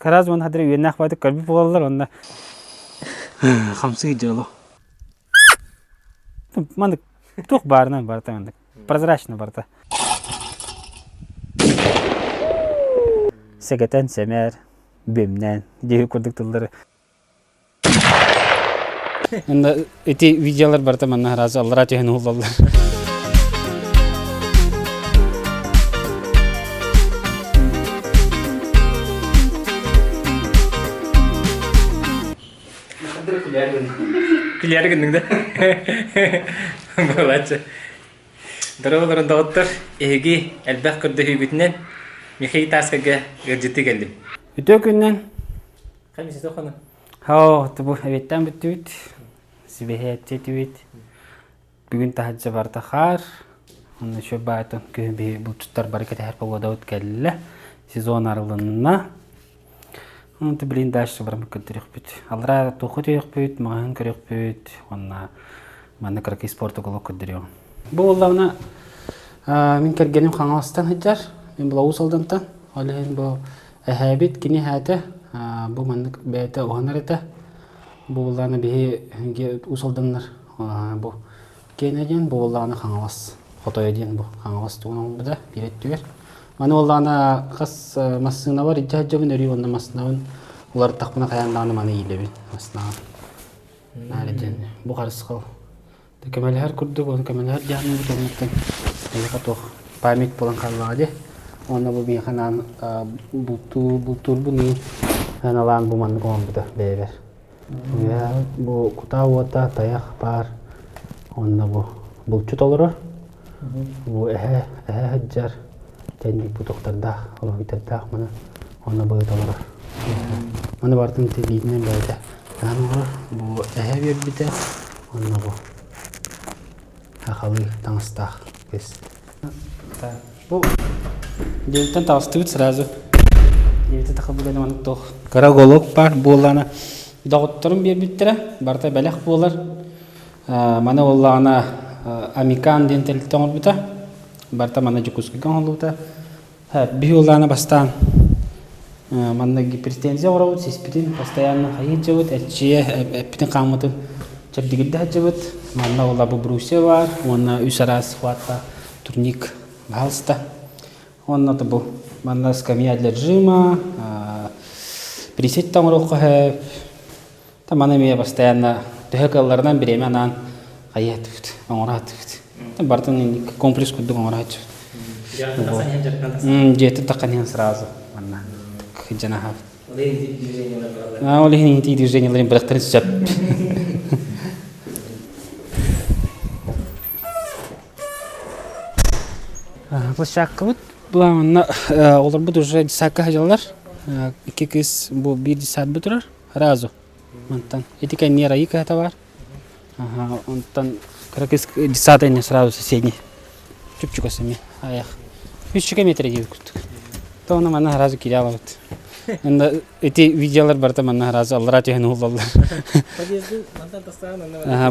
Сразу уонна хадыры үөннээх баатык көрбүт буолаллар уонна Хамсыы дьоло. Маннык туох баарынан барыта маннык прозрачно барыта. Сэгэтэн сэмээр, бүөмнээн диэки курдук тыллары. Онно ити видеолар барыта манна сразу аллараа түһэн уһуллаллар. Күлээри гынныҥ да? Буолааччы. Дорооболорун доҕоттор, эһиги элбэх көрдөһүүгүтүнэн Михаил Таскага ыалдьыттыы кэллим. Үтүө күнүнэн. Хай мисэ Оо, бу эбиэттэн бүттүбүт. Сибэһээччи Бүгүн таһырдьа барыта хаар. Онно еще баайтын күһүн биһи булчуттар бары кэтэһэр погодабыт кэллэ. Сезон арылынна. Онто билин дальше бараммыт көрдөрүөхпүт. Аллараа туоху түһүөхпүт, маҕаһыын көрүөхпүт уонна манна кыракый спорт уголок көрдөрүөҕүм. Бу буоллаҕына мин кэргэним Хаҥаластан сылдьар. Мин була Уус Алдантан. Ол иһин бу эһээбит кини эһээтэ бу маннык бэйэтэ уһанар этэ. Бу буоллаҕына биһи Уус Алданнар бу Киэнэ диэн бу буоллаҕына Хаҥалас Хотойо диэн бу Хаҥалас тугун оҥорбута биир өттүгэр. Маны буоллаҕына хас массыынабар илдьэ сылдьабын өрүү уонна массыынабын уларыттахпына хайаан даҕаны маны иилэбин массыынаҕа. Наара диэн бу харысхал. Көмөлөһөр курдук оны көмөлөһөр диэхмин оннуттан эйиэхэ туох память буолан хааллаҕа дии. Уонна бу миэхэ анаан бултуу бултуурбун аналаан бу маннык оҥорбута бэйэбэр. Бу кутаа уота, тайах баар, уонна бу булчут олорор. Бу эһэ, эһэ сылдьар, тэнник бутуктардаах, уруһуйдардаах маны уонна быһыт олорор. Маны барытын тилиитинэн бэйэтэ таһан олорор. Бу эһэ биэрбитэ, уонна бу сахалыы таҥастаах кыыс. Бу дьиэттэн таҕыстыбыт сразу. Дьиэбитин тахабыт маннык туох кыра уголок баар буоллаҕына доҕотторум биэрбиттэрэ барыта бэлэх буолар. Маны буоллаҕына Амикан диэн тэрилтэ оҥорбута. Барыта манна Дьокуускайга оҥоһуллубута. Биһи буоллаҕына бастаан манна гипертензия оҥоробут, сиспитин постоянно хайыы сылдьабыт, эрчийэ эппитин хааммытын чэбдигирдэ сылдьабыт. Манна буолла бу брусья баар уонна үс араас хватта турник баһалыста. Уонна бу манна скамья для жима, присед оҥоруохха сөп. Та маны эмиэ постоянно төһө кыалларынан бириэмэ анаан хайыатыбыт, оҥораатыбыт. Барытын комплекс курдук оҥорааччыбыт. Дьиэтин таххан иһэн сразу манна дьанаһабыт. Ол иһин ити движениеларын бырахтарын сөп. Площадкабыт манна олорбут уже десятка сылдьаллар. Икки кыыс бу биир десятбы турар. Сразу. Мантан ити кэнниэ райы кыһата баар. Онтон кыра кыыс десятый не сразу соседний. Чүпчүкэс эмиэ айах. Үс метр диэбит курдук. То ону манна сразу киирэ алабыт. Онно ити видеолар барыта манна сразу аллараа түһэн уһуллаллар.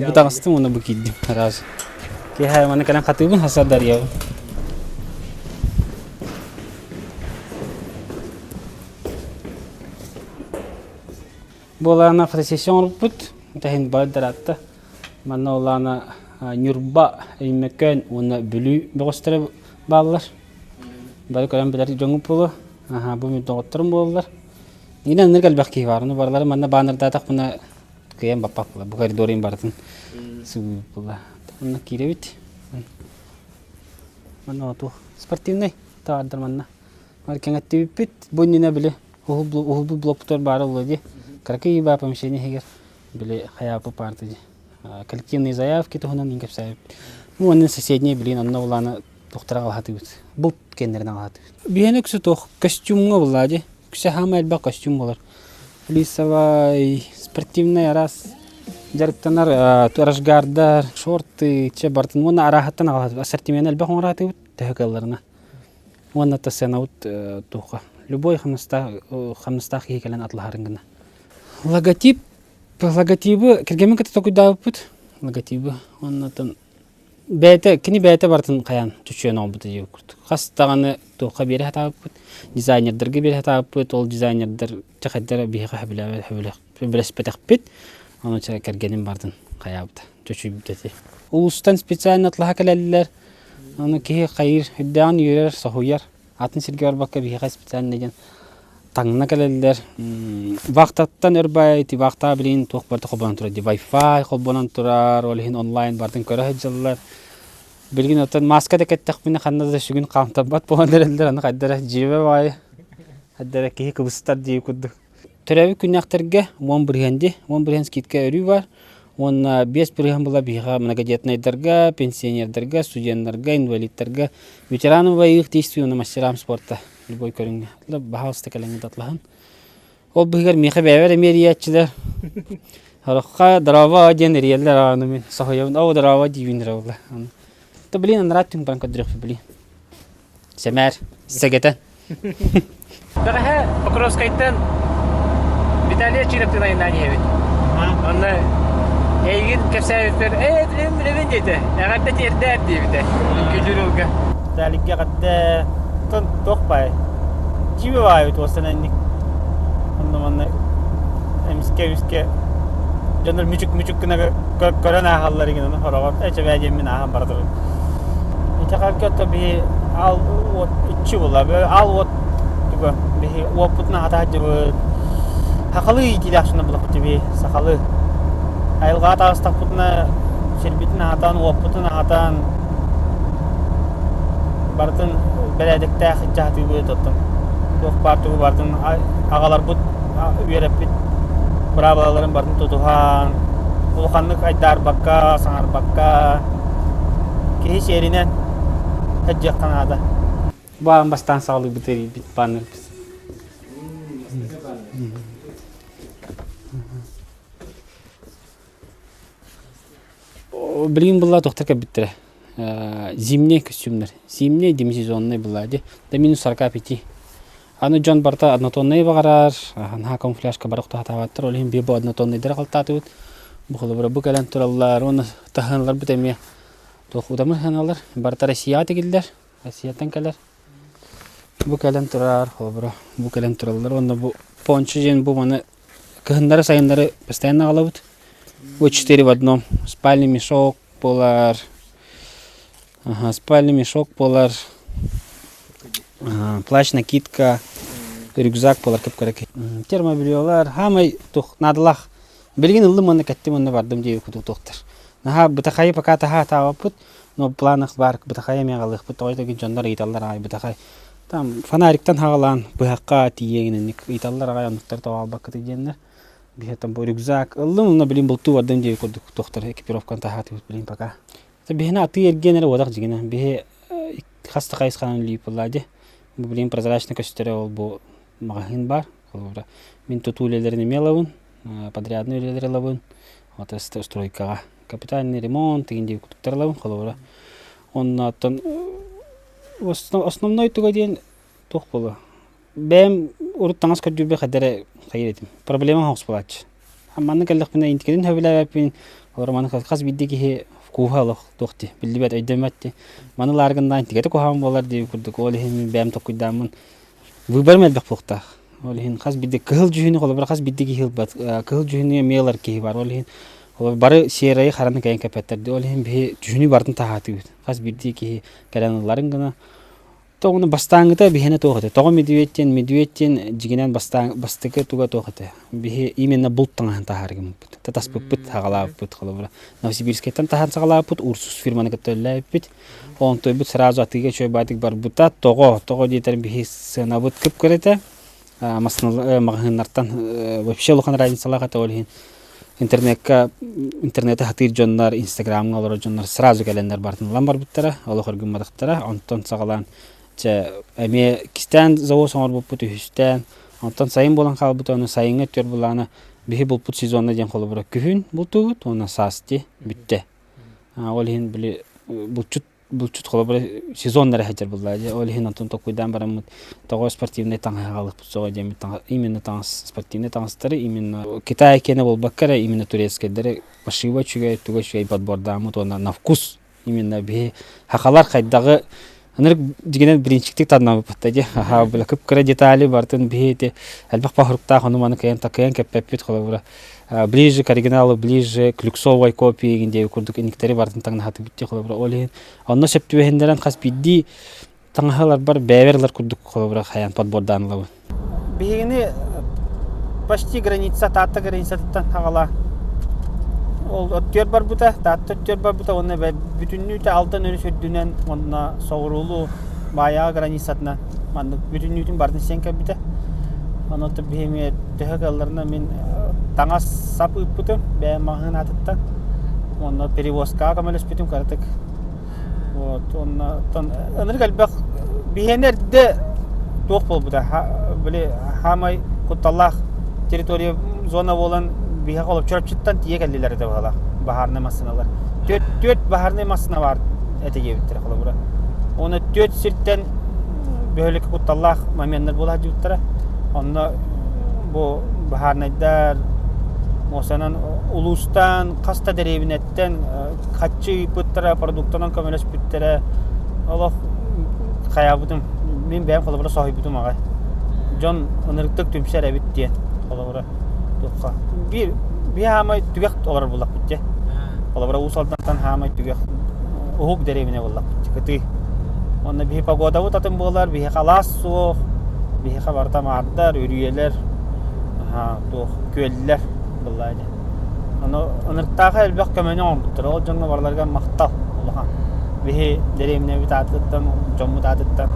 Бу таҕыстым уонна бу киирдим сразу. Киэһэ маны кэлэн хатыыбын хасардарыйабын. Буолаана фотосессия оҥорбуппут. Тэһин баайдараатта. Манна олаана Ньурба, Өймөкөөн уонна Бүлүү бөҕөстөрө бааллар. Бары көрөн билэр дьоҥҥут буолуо. Аха, бу мин доҕотторум буолаллар. Иннинэ ынырык элбэх киһи баар. Ону барылары манна баннердаатахпына кыайан баппат буолар. Бу коридорын барытын сыбыыр буолла. Онно киирэбит. Манна туох спортивный товардар манна. Кэҥэттибиппит бу иннинэ били уһулбут блокпутар баара буолуо дии. Кыракый баа помещение иһигэр били хайааппыт баарта дии. Коллективные заявки туһунан мин кэпсээбиппит. Ну, уонна соседний билигин онно улаана тохтора аҕалаһатыбыт. Булт кэннэрин аҕалаһатыбыт. Биһиэнэ үксэ туох костюмҥа буллаа дии. Үксэ хаама элбэх костюм буолар. Флисовай, спортивный араас дьарыктанар рашгардар, шорты, чэ барытын уонна арааһыттан аҕалаһатыбыт. Ассортимент элбэх оҥораатыбыт төһө кыалларына. Уонна та сыанабыт туохха любой хамнастаах хамнастаах киһи кэлэн атылаһарын гына. Логотип логотибы кэргэммин кытта толкуйдаабыппыт. Логотибы уонна оттон. Бэйэтэ, кини бэйэтэ барытын хайаан чочуйан оҥорбута диир курдук. Хас даҕаны туохха биэрэ сатаабыппыт, дизайнердарга биэрэ сатаабыппыт, ол дизайнердар чэ хайда эрэ биһиэхэ сөбүлээбэт сөбүлэспэтэхпит. Ону чэ кэргэним бардын хайаабыта, чочуйбут этэ. Улуустан специально атлаһа кэлэллэр. Ону киһи хайыыр, үрдээҕин үөрэр, соһуйар. Атын сиргэ барбакка биһиэхэ специально диэн таҥна кэлэллэр. Вахтаттан өр баай ити вахтаҕа билигин туох барыта холбонон турар дии. Wi-Fi холбонон турар, ол иһин онлайн барытын көрө сылдьаллар. Билигин оттон мааска да кэттэхпинэ ханна да сүгүн хаамтарбат буолан эрэллэр, аны хайда эрэ дьиэбэ баҕайы, хайда эрэ киһи кыбыстар дии курдук. Төрөөбүт күннээхтэргэ 10 бырыһыан дии, 10 бырыһыан скидка өрүү баар. Уонна 5 бырыһыан була биһиэхэ многодетнайдарга, пенсионердарга, студеннарга, инвалидтарга, ветеранам боевых действий уонна мастерам спорта любой көрүҥҥэ. Баһаалыста кэлэҥҥит атлаһын. Ол быһыгар миэхэ бэйэбэр эмиэ эрийээччилэр. Сороххо дорообо диэн эрийэллэр аны мин соһуйабын. Оо, дорообо диибин эрэ буолла. То блин, анараа түҥ баран көрдөрүөхпүт блин. Сэмээр, сэгэтэн. Бэҕэһээ Покровскайтан Виталий Очировтыын айаннаан иһэбит. Онно эйигин кэпсээбиппэр ээ билэбин билэбин диэтэ. Эҕэрдэ тиэрдээр диэбитэ. Үҥкүүлүүр уолга. Виталийга эҕэрдэ туох баай дьиибэ баайбыт уостананник онно манна эмискэ эмискэ дьоннор мүчүк мүчүк гына көрөн ааһаллар игин ону хороҕор эчэбээ диэммин ааһан бара турар итэҕэлгэ ото биһи аал уот иччи була аал уот туга биһи уоппутун аһата сылдьыбыт сахалыы иитиилээх дьоно булахпыт биһи сахалыы айылҕаҕа таҕыстахпытына сирбитин аһатан уоппутун аһатан барытын бэрээдэктээх илдьэ сатыыбыт оттон туох баар тугу барытын аҕаларбыт үөрэппит быраабылаларын барытын тутуһан улаханнык айдаарбакка саҥарбакка киһи сиэринэн сылдьыахха наада. Бу аан бастаан саҕалыырбыт эрийбит баннербыт. Билигин булла тохтор кэлбиттэрэ. Зимний костюмнар. Зимний демисезонный была дии. Да минус 45. Аны дьон барыта однотоннай баҕарар, наһаа камуфляжка бары охтоһатаабаттар, ол иһин биир бу однотоннайдары халтаатыбыт. Бу холобура бу кэлэн тураллар уонна таһыналарбыт эмиэ туох удамыр ханалар. Барыта Россияҕа тигиллэр, Россияттан кэлэр. Бу кэлэн турар, холобура, бу кэлэн тураллар уонна бу пончо диэн бу маны кыһыннары-сайыннары постоянно аҕалабыт. Бу четыре в одном. Спальный мешок буолар, ага, спальный мешок буолар, плащ-накидка, рюкзак буолар кып-кыра термобельелар, хаамай тух наадалаах. Билигин ыллым уонна кэттим уонна бардым диэби кутук туохтар. Наһаа бытахайы пока таһаа таабаппыт, но в планах баар бытахайы эмиэ аҕалыахпыт. Тоҕо диэтэргин дьоннор ыйыталлар аҕай бытахай. Там фонариктан хаҕалаан быһахха тиийэ ыйыталлар аҕай оннуктары тоҕо аҕалбаккытый диэннэр. Биһи там бу рюкзак ыллым уонна билин бултуу бардым диэби курдук туохтар экипировканы таһаатыбыт билин пока. Биһини атыы эргиэн эрэ уодах дьигинэ. Биһи хас да хайысханан үлэлиир буоллаа дии. Бу билигин прозрачно көстөрө ол бу маҕаһыын баар. Холобура, мин тутуу үлэлэрин эмиэ ылабын, подрядный үлэлэри ылабын. Вот стройкаҕа капитальный ремонт деген диэки курдуктар ылабын холобура. Онно оттон основной туга диэн туох буолуо? Бэйэм урут таҥас көрдүүрбэр хайда эрэ хайыр этим. Проблема соҕус буолааччы. Манна кэллэхпинэ инникитин сөбүлээбэппин, олор маны хас биирдии киһи вкуһа олох туох дии, биллибэт, өйдөммөт дии. Маны ылааргыннаан инникитэ куһаҕан буолар дии курдук. Ол иһин мин бэйэм толкуйдааммын выборым элбэх буолуохтаах. Ол иһин хас биирдии кыһыл дьүһүнү холобура хас биирдии киһи ылбат. Кыһыл дьүһүнү эмиэ ылар киһи бар. Ол иһин бары серайы хараны кэйэн кэппэттэр дии. Ол иһин биһи дьүһүнү барытын таһаатыыбыт. Хас биирдии киһи кэлэн ылларын гына Тоҕону бастааҥҥыта биһиэнэ туох этэ? Тоҕо медведь диэн медведь диэн дьигинэн бастаан бастакы туга туох этэ? Биһи именно булт таҥаһын таһаары гыммыппыт. Татаспыппыт, саҕалаабыппыт холобура. Новосибирскайтан таһан саҕалаабыппыт, Урсус фирманы кытта үлэлээбиппит. Онтуйбут сразу атыыга үчүгэй баайдык барбыта. Тоҕо? Тоҕо диэтэр биһи сыанабыт кып-кыра этэ. Маҕаһыыннартан вообще улахан разницалаах этэ ол иһин интернекка интернети сатыыр дьоннор инстаграмҥа олорор дьоннор сразу кэлэннэр барытын ылан барбыттара олох ыргымматахтара онтон саҕалаан чэ эмиэ иккистээн завоз оҥорбуппут үһүстээн онтон сайын буолан хаалбыта ону сайыҥҥы өттүгэр былаана биһи булпут сезонна диэн холобура күһүн бултуубут уонна саас дии бүттэ ол иһин били булчут булчут холобура сезоннара сылдьар буоллаҕа дии ол иһин онтон толкуйдаан бараммыт тоҕо спортивнай таҥаһы аҕалыахпыт суоҕа диэммит именно таҥас спортивнай таҥастары именно Китай киэнэ буолбакка эрэ именно турецкайдары пошива үчүгэй туга үчүгэй подбордааммыт уонна на вкус. Именно биһи хахалар хайдаҕы ынырык дьигинэн бириинчиктик таннабыппыт дии. Аха бile кып-кыра детали бартын биһи ити элбэх паһыруктаах ону маны кыайан такыйан кэппэппит холобура ближе к оригиналу, ближе к люксовой копии диэби курдук иниктэри бартын таҥнаһатыбыт дии холобура ол иһин онно сөп түбэһиннэрэн хас биирдии таҥаһыларбар бэйэбэр ылар курдук холобура хайаан подбордаан ылабын. Биһигини почти граница Таатта границатыттан хаҕала ол өттүгэр барбыта, Таатта өттүгэр барбыта уонна бүтүннүүтэ Алдан өрүс үрдүнэн уонна соҕуруулуу Баайаҕа границатынан маннык бүтүннүүтүн барытын сиэн кэлбитэ. Онон биһиги төһө кыалларынан мин таҥас сап ыыппытым бэйэм маҕаһыын аатыттан уонна перевозкаҕа көмөлөспүтүм кыратык Вот, уонна ынырык элбэх биһиэнэ эрдэ туох буолбута били хаамай кутталлаах территория зона буолан биһиэхэ олох Чурапчыттан тиийэ кэллилэр этэ быһалаах баһаарынай массыыналар. Түөрт түөрт баһаарынай массыына баар этэ диэбиттэрэ холобура. Уонна түөрт сиртэн бөһүөлэккэ кутталлаах моменнар буола сылдьыбыттара. Онно бу баһаарынайдар муосанан улуустан хас да дэриэбинэттэн хаччы ыыппыттара, продуктанан көмөлөспүттэрэ. Олох хайаабытым, мин бэйэм холобура соһуйбутум аҕай. Дьон ынырыктык түмсэр эбит диэн холобура туохха. Биир биир хаамай түгэх олорор буллахпыт дьэ. Холобура Уус Алдантан хаамай түгэх уһук дэриэбинэ буллахпыт кытыы. Онно биһи погодабыт атын буолар, биһиэхэ алаас суох, биһиэхэ барыта маардар, үрүйэлэр, туох күөллэр быллаа дьэ. Ону ынырыктаахы элбэх көмөнү оҥорбуттара. Ол дьоҥҥо барыларыгар махтал улахан. Биһи дэриэбинэбит аатыттан, дьоммут аатыттан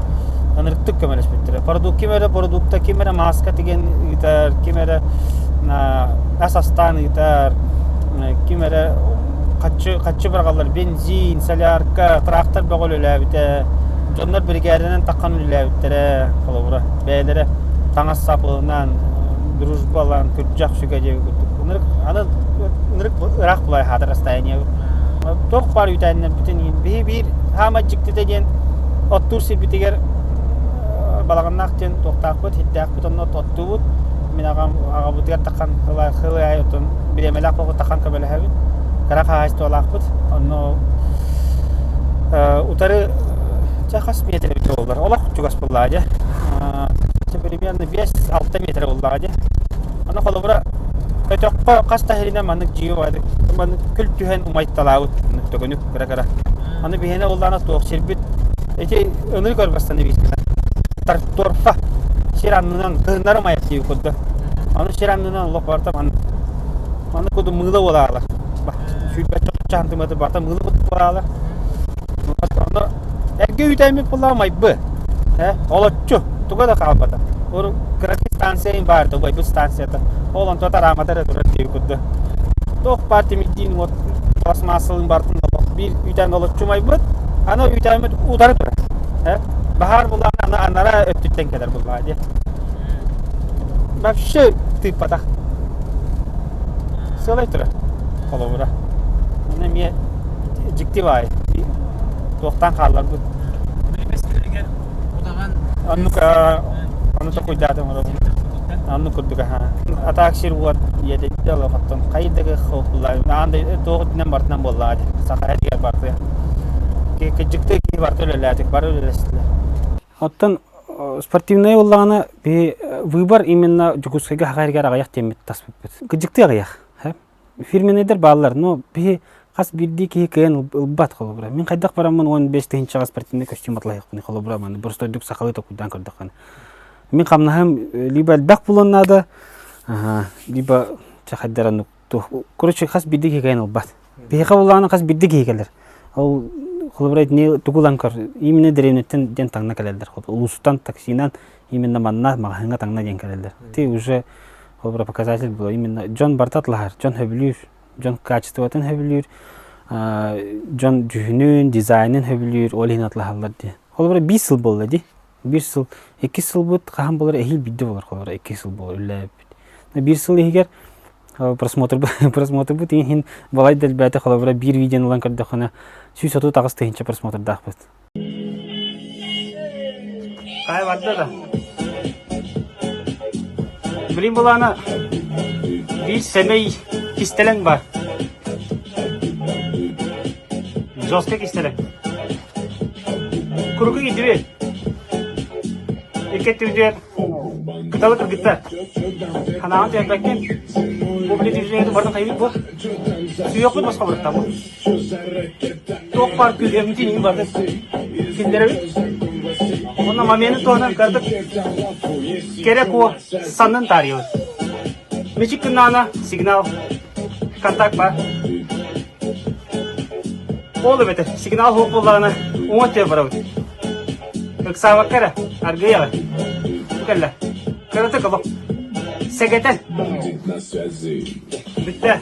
ынырыктык көмөлөспүттэрэ. Продукт ким эрэ продукта, ким эрэ мааска тигэн ыытар, ким эрэ ас астаан ыытар, ким эрэ хаччы, хаччы быраҕаллар. Бензин, солярка, трактор бөҕө үлэлээбитэ. Дьоннор биригээдэнэн таххан үлэлээбиттэрэ, холобура, бэйэлэрэ таҥас сапылынан, дружбалаан, күрдьэх сүгэ диэбит курдук. Ынырык, аны ынырык ыраах булай хаатар расстояниебыт. Туох баар үүтээннэрбитин биһи биир хаама дьиктитэ диэн оттуур сирбитигэр балаҕаннаах диэн туохтаахпыт, хирдээхпит онно оттуубут. Мин аҕам аҕабытыгар тахан хылай отун бириэмэлээх буолбут тахан көмөлөһөбүт. Кыра хаһаайыстыбалаахпыт. Онно утары чэ хас метр эбит буоллар. Олох чугас буоллаҕа дьэ. Примерно 5-6 метр буоллаҕа дьэ. Аны холобура өтөххө хас да иһиринэн маннык дьиэ маннык күл түһэн умайталаабыт төгүнүк кыра-кыра. Аны биһиэнэ буоллаҕына туох сирбит ити ынырык өрбастаны биирдилэр. Торфа сир аннынан кыһыннары умайар дии курдук. Аны сир аннынан олох барыта маннык маннык курдук мыыла буолаалар. Сүүрбэччэ сантиметр барыта мыыла курдук буолаалар. Онно эргэ үүтээммит буоллаҕа майбы. Э, олоччу, туга да хаалбата. Урут кыракый станция баар да убайбыт станцията. Ол онто тараамата эрэ турар дии курдук. Туох баар тимирдиин уот пластмассалыын бартын олох биир үүтээн олоччу умайбыт. Аны үүтээммит утары турар. Э, баһаар булаан аны анараа өттүттэн кэлэр буллаҕа дии. Вообще тыыппатах. Сыалай турар. Холобура. Оны эмиэ дьикти баай. Туохтан хаалларбыт. Оннук ону токуйдаатым оробун. Оннук курдук аха. Атаак сир уот иэдэйдэ олохоттон хайдагы хоһуллаа. Аан туох үрдүнэн бартынан буоллаҕа дии. Саха этигэр бартыа. Кыдьыкты киһи барыта үлэлээтик, бары үлэлэстилэр. Оттон спортивнай буоллаҕына биһи выбор именно Дьокуускайга саха иһигэр аҕыйах диэммит таспыппыт. Кыдьыктыы аҕыйах. Фирменнэйдэр бааллар, но биһи хас биирдии киһи кыайан ылбат холобура. Мин хайдах бараммын 15 тыһыынчаҕа спортивнай костюм атылаһыахпыный холобура маны простойдук сахалыы толкуйдаан көрдөххүнэ. Мин хамнаһым либо элбэх буолуон наада, либо чэ хайдара оннук короче хас биирдии киһи кыайан ылбат. Биһиэхэ буоллаҕына хас биирдии киһи кэлэр. Ол холобура итини тугу ылан көр, именно дэриэбинэттэн диэн таҥна кэлэллэр. Улуустан таксинан именно манна маҕаһыыҥҥа таҥна диэн кэлэллэр. Ты уже холобура показатель было именно дьон барыта атлаһар, дьон сөбүлүүр, дьон качествотын сөбүлүүр, дьон дьүһүнүн, дизайнын сөбүлүүр, ол иһин атлаһаллар диэн. Холобура биир сыл буолла дии. Биир сыл, иккис сылбыт хаһан буолар эһиил биирдэ буолар холобура икки сыл буолар үлэлээбиппит. Биир сыл иһигэр просмотр просмотрбут иһин балай да элбээтэ холобура биир видеоны ылан көрдөххүнэ 138 тыһыынча просмотрдаахпыт. Хай барда да. Билин булаана биир сэмэй кистэлэҥ бар. Жестко кистэлэҥ. Куруку киирдибит. Икки өттүбүтүгэр кыталы кыргыттар. Ханаҕын түһэрбэккин. Бу били движениетын барытын хайыыбыт буо. Сүһүөхпүт босхо барыттаммыт. Туох баар күүһүөммүтүн иһин бардын киллэрэбит. Уонна момены туһанан кырдык кэрэ куо саннын таарыйабыт. Мичик гыннаана сигнал контакт баар. Ол эбэтэр сигнал суох буоллаҕына уҥа өттүгэр барабыт. Ыксаабакка эрэ аргыый аҕай. Бу кэллэ. Кыратык олох. Сэгэтэн. Бүттэ.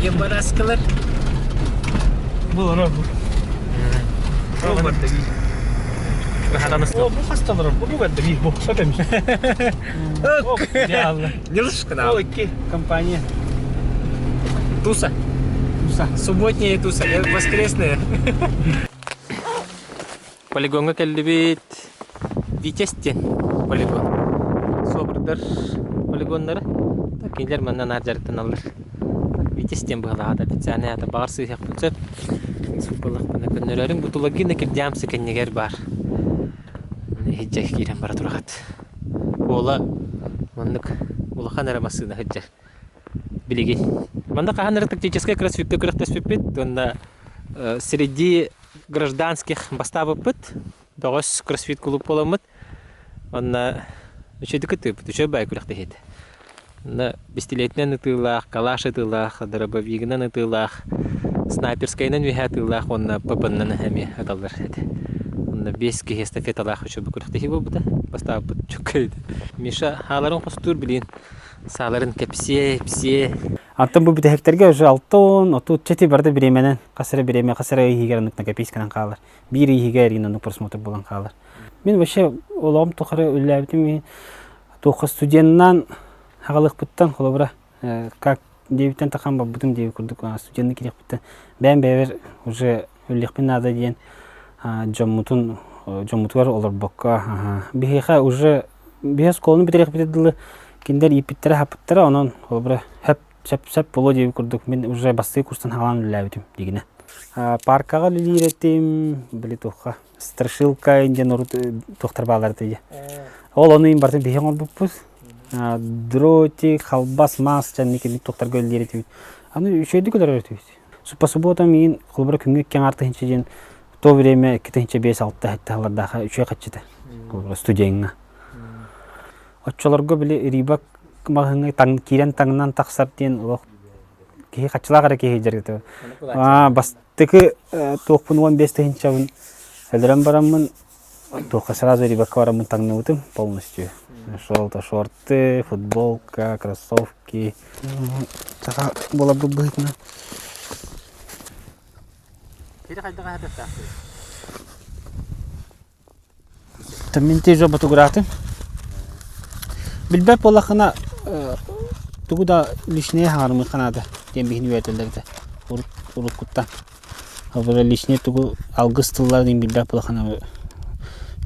Ебараскалар. Бу олорор бу. Бу барда О, бу хасталар бу бу барда бу сөп Нилышкина. Ол икки компания. Туса. Туса. Субботняя туса, воскресная. Полигоҥҥа кэллибит. Витязь диэн полигон. Суобурдар полигоннара. Кинилэр манна наар дьарыктаналлар. Витязь диэн быһалаата официальнай аата баҕар сыыһыахпын сөп. Сыыппаллахпына көннөрөөрүҥ. Бу Тулагина Кирдиамсы кэннигэр баар. Иһирдьэ киирэн бара тураҕыт. Уола маннык улахан эрэ массыына сылдьар. Билигин. Манна хаһан эрэ тактическай кроссфикка күрэхтэспиппит уонна среди гражданских бастаабыппыт. Бөҕөс кроссфит клуб буоламмыт. Онно үчүгэйдик кыттыыппыт, үчүгэй баай күрэхтэһиитэ. Онно бистилиэтинэн ытыылаах, калаш ытыылаах, дробовигынан ытыылаах, снайперскайынан үөһэ атыылаах уонна ПП-нан эмиэ ыталлар этэ. Онно биэс киһи эстафеталаах үчүгэй күрэхтэһии буолбута. Бастаабыппыт чөккөй. Миша хааларын хостуур билигин сааларын кэпсиэ, ипсиэ. Антон бу бүтэһиктэргэ уже 60, 30 чети барыта бириэмэнэн хас эрэ бириэмэ хас эрэ ый иһигэр оннук накопить хаалар. Биир ый иһигэр эргин оннук просмотр буолан хаалар. Мин вообще олоҕум тухары үлэлээбитим иһин туохха студеннаан аҕалыахпыттан холобура как диэбиттэн тахан барбытым диэбит курдук студенны кириэхпиттэн бэйэм бэйэбэр уже үллэхпин наада диэн дьоммутун дьоммутугар олорбокко биһиэхэ уже биһи оскуоланы бүтэриэхпитигэр дылы кинилэр ииппиттэрэ хаппыттара онон холобура хөп сөп сөп буолуо диэбит курдук мин уже бастакы курстан хаалан үлэлээбитим дигинэ паркаҕа үлэлиир этим били туохха страшилка диэн урут туохтар бааллар этэ ол ону иин барытын биһи оҥорбуппут дротик халбас маас чанник туохтарга үлэлиир этибит аны үчүгэйдик өлөрөр этибит по субботам иин холобура күҥҥэ икки аҥаар тыһыынча диэн в то время 2 5 6 сэттэ сыллардаахха үчүгэй хаччыта холобура студеҥҥа оччолорго били Рибок маҕаһыыҥҥа киирэн таҥнан тахсар диэн олох киһи хаччылаах эрэ киһи дьарыгыта бастакы туохпун 15 тыһыынчабын өлөрөн бараммын туохха сразу Рибокка бараммын таҥныбытым полностью шорты шорты футболка кроссовки саха буоларбыт быһыытынан Мин тиже ботугураатым. Билбэт буоллаххына тугу да лишнее хаҥарымыахха наада диэн биһини үөрэтэллэр этэ урут уруккуттан. Холобура лишнее тугу алгыс тылларын билбэт буоллаххына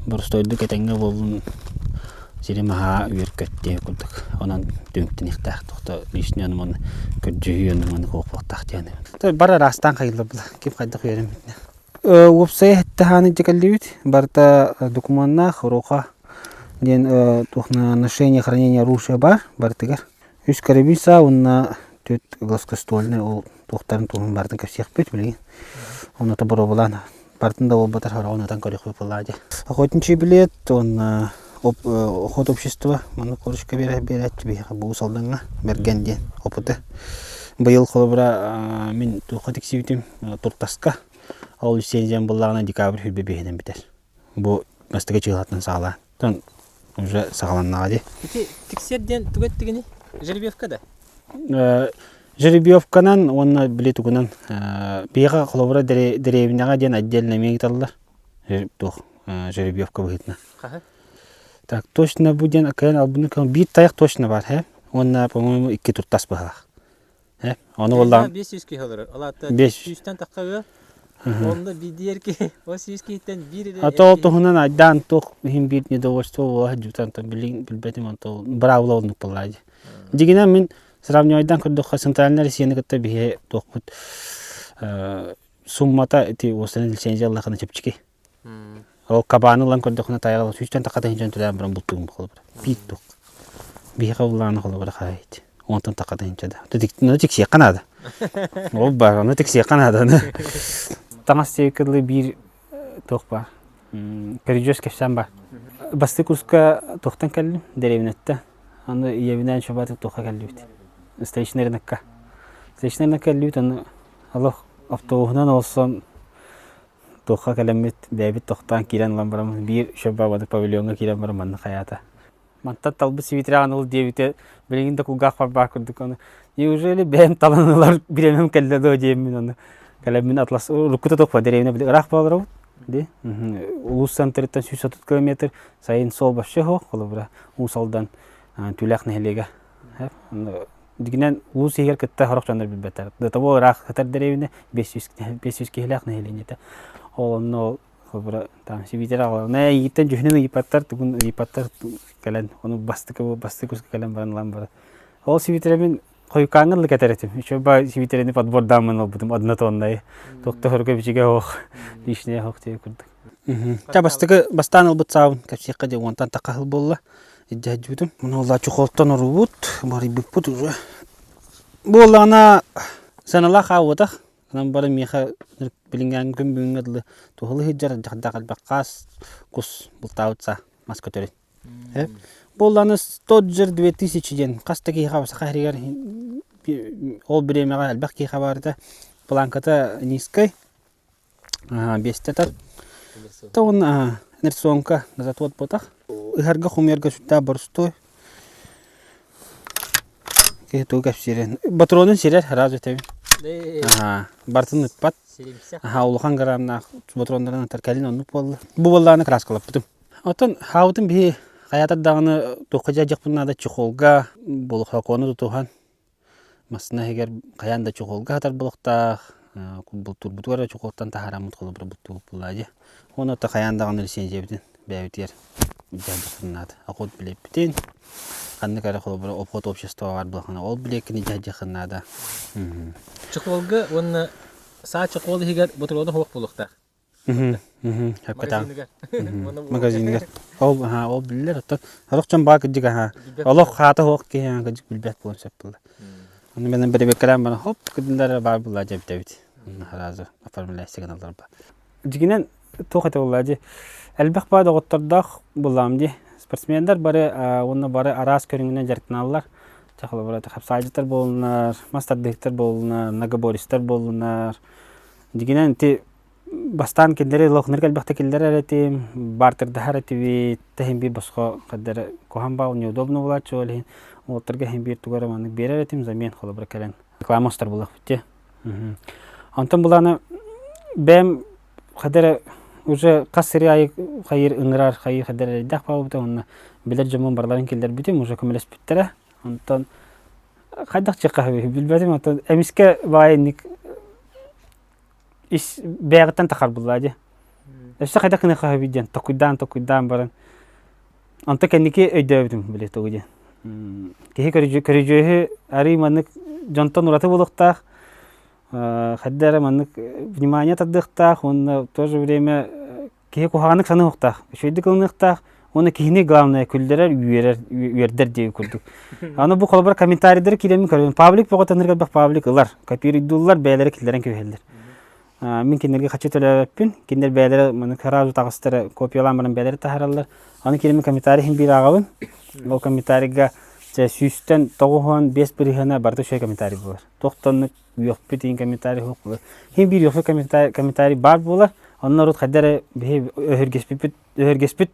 боростуойдук этэҥҥэ буоллун сирим аһаа үөркөт диэн курдук. Онон түмүктэниэхтээх туох лишнее ону маны көрдьүһүү ону маны буолуохтаах диэн. Бары араастаан хайыллар була ким хайдах үөрэммитинэн. Уопсайа сэттэ хааны илдьэ кэллибит. Барыта докумуоннаах, уруока диэн туох ношение, хранение оружия баар барытыгар. Үс карабин саа уонна түөрт гладкоствольнай ол туохтарын туһун барытын кэпсиэхпит билигин. Онно боруобалаан барытын да буолбатар сороҕун ытан көрүөхпүт буоллаҕа дии. Охотничий билет уонна охот общество маннык корочка биэрээччи биһиэхэ бу Уус Алдаҥҥа Бэргэн диэн опыты. Быйыл холобура мин туохха тиксибитим туртаска Ол лицензиям буллаҕына декабрь сүүрбэ биэһинэн бүтэр. Бу бастакы чыылаттан саҕалаан. Оттон уже саҕаланнаҕа дии. Ити тиксэр диэн тугу эттигиний? Жеребьевка да? Жеребьевканан уонна били тугунан биһиэхэ холобура дэриэбинэҕэ диэн отдельно эмиэ ыыталлар. Туох жеребьевка быһыытынан. Хаһы? Так точно бу диэн кыайан албыны биир тайах точно баар һэ уонна по-моему икки туртас быһалаах. Ону буоллаҕын 500 киһи олорор. Ол аата сүүстэн тахха ыал. Онно биир киһи, ол сүүс киһиттэн биир эрэ А то ол туһунан айдаан туох иһин биир недовольство буола сылдьыбыта онтон билигин билбэтим онто быраабыла оннук буоллаа дии. Дьиҥинэн мин Сравнивайдан көрдөххө, Центральная Россияны кытта биһи туохпут суммата ити уостан лицензия ыллахына чэпчэки. Ол кабааны ылан көрдөххүнэ тайаҕа сүүстэн тахха тыһыынчаны төлөөн баран бултугум холобура. Биир туох. Биһиэхэ улаана холобура хаайыт. Онтон тахха тыһыынча да. Ону тиксиэххэ наада. Ол баар, ону тиксиэххэ наада. Таҥас диэки дылы биир туох баар. Көрүдьүөс кэпсээн баар. Бастакы курска туохтан кэллим? Дэриэбинэттэн. Аны ийэбинээн шабаты туохха кэллибит. Столичный рынокка. Столичный рынокка кэллибит, аны олох автобуһунан олсон Туохха кэлэммит, бэйэбит тохтоон киирэн ылан бараммыт биир Щербабады павильоҥҥа киирэн баран манна хайаата. Мантан талбыт сибиитирэҕин ыл диэбитэ билигин да кулгаахпар баар курдук ону неужели бэйэм талан ылар бириэмэм кэллэ дуо диэммин ону кэлэммин атлас уруккута туохпа дэриэбинэ били ыраах буоларабыт ди улуус центрыттан 130 километр сайын суол вообще суох холобура Уус Алдан Түүлээх нэһилиэгэ Дьиҥинэн, улуус иһигэр кытта сорох дьоннор билбэттэр. До того ыраах сытар дэриэбинэ 500 киһилээх нэһилиэнньэтэ. Ол онно ол холобура там сибиитэр аҕалар. Эйигиттэн дьүһүнүн ыйыппаттар, тугун ыйыппаттар кэлэн, ону бастакы бастакы курска кэлэн баран ылан баран. Ол сибиитэрэбин хойукааҥҥа ыллык этэр этим. Еще ба сибиитэрэни подбордааммын ылбытым однотоннай. Туохта хөргө бичигэ ох, лишнее ох диye курдук. Ча бастакы бастаан ылбыт саабын кэпсиэххэ дьэ уонтан тахха сыл буолла. Илдьэ сылдьыбытым. Муну олла чехолтон оруубут, барыйбыппыт уже. Буоллаҕына сыаналаах хаалбатах. Онон бары миэхэ билиҥҥээҥҥи күн бүгүҥҥэ дылы туһалыы сылдьар дьахтах элбэх хаас кус бултаабыт саа мас көтөрүн. Буоллаҕына Стодджер 2000 диэн хас да киһиэхэ саха сиригэр ол бириэмэҕэ элбэх киһиэхэ баарыта планката низкай Биэстэ тар. Уонна инерционка газотвод буотах. Ыһарга хомуйарга сүрдээх боростуой. Киһи тугу кэпсиирин. Патронун сирэр сразу этэбин. Барытын ыппат. Улахан грамнаах патроннарын ытар кэлин оннук буолла. Бу буоллаҕына краскалаппытым. Оттон хаабытын биһи хайаатар даҕаны туохха дьайдьахпын наада чехолга болохокуону тутуһан Массыына иһигэр хайаан да чехолга сытар буолуохтаах, бултуурбутугар эрэ чехолтан таһаараммыт холобура бултуубут дии. Уонна оттон хайаан даҕаны лицензиябытын бэйэбитигэр илдьэ наада. Охот билиэппитин, ханнык эрэ холобура обход общество баар буоллаҕына ол билиэккин илдьэ наада. Чехолга уонна саа чехол иһигэр ботуруона суох буолуохтаах. Магазиныгар. Магазиныгар. Ол ол биллэр оттон сорох дьон баа кырдьык аһаа олох хаата суох киһи кырдьык билбэт буолуон сөп буолла. Ону мен бэрэбиэккэлээн баран хоп кырдьыннар баар буолла дьэбитэбит. Сразу оформляйся гыналлар ба. Дьигинэн туох этэ буолла дии элбэх баа доҕоттордоох буллаам дии. Спортсмендар бары уонна бары араас көрүҥүнэн дьарыктаналлар. Холобура хапсаайдьыттар буоллунар, мас тардыһыктар буоллунар, многоборецтар буоллунар. Дьигинэн ити бастаан кинилэри лохнар элбэхтэ киллэрэр этим, бартердаһар этибит, тэһин биир босхо хаддара куһан баал неудобно буолааччы ол иһин уолаттарга иһин биир тугу эрэ маннык биэрэр этим взамен холобура кэлэн реклама устар буоллахпыт дии. Онтон булааны бэйэм хадара уже хас сири айы хайыр ыҥырар хайыр хадара эрэйдээх буолбута уонна билэр дьоммун барыларын киллэрбитим уже көмөлөспүттэрэ. Онтон хайдах чыххаһы билбэтим оттон эмискэ баҕайы инник ис бэйэҕиттэн тахар буллаа дии. Өссө хайдах гыныахха сөбүй диэн токуйдаан токуйдаан баран онто кэнники өйдөөбүтүм били тугу диэн. Киһи көрүдьүөһү арый маннык дьонтон ураты буолуохтаах хайда эрэ маннык внимание тардыахтаах уонна в то же время киһи куһаҕаннык саныахтаах, үчүгэйдик ылыныахтаах уонна киһини главное күллэрэр, үөрэр, үөрдэр диэби курдук. Аны бу холобура комментарийдары киирэммин көрөбүн. Паблик бөҕө танырга элбэх паблик ылар, копируйдууллар, бэйэлэрэ киллэрэн кэбиһэллэр. Мин кинилэргэ хаччы төлөөбөппүн. Кинилэр бэйэлэрэ маны сразу таҕыстара копиялаан баран бэйэлэрэ таһаараллар. Аны киирэммин комментарий иһин биир ааҕабын. Ол комментарийга сүүстэн 95 бырыһыана барыта үчүгэй комментарий буолар. Туох да үөхпүт иин комментарий суох буолар. Хин биир үөхпүт комментарий, комментарий баар буолар. Онно урут хайда эрэ биһи өһүргэспиппит өһүргэспит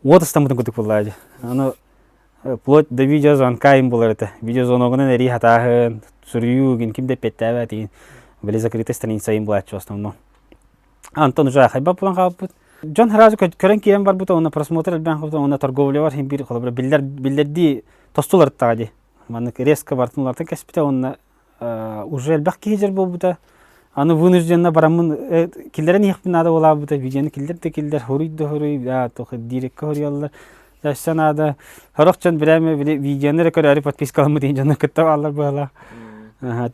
уот ыстаммытын курдук буоллаа дии. Аны вплоть до видеозвонка им буолар этэ. Видеозвоногунан эрии хатааһын, суруйуу гин ким да эппиэттээбэт игин. Били закрытая страница им буолааччы в основном. Антон уже хайбап булан хаалбыт. Дьон сразу көрөн киирэн барбыта, уонна просмотр элбээн хаалбыта, уонна торговлялар хин биир холобура биллэр биллэрдии тостуларыттаҕа дии. Маннык резко бартын уларытан кэспитэ уонна уже элбэх киһи дьэр буолбута. Аны вынужденно бараммын киллэрэн иһиэхпин наада буолаабыта. Видеоны киллэр да киллэр, хоруй да хоруй, туох дирекка хоруйаллар. Өссө наада. Сорох дьон бирээмэ били видеоны эрэ көрөөрү подпискаламмыт иһин дьону кытта бааллар быһалаах.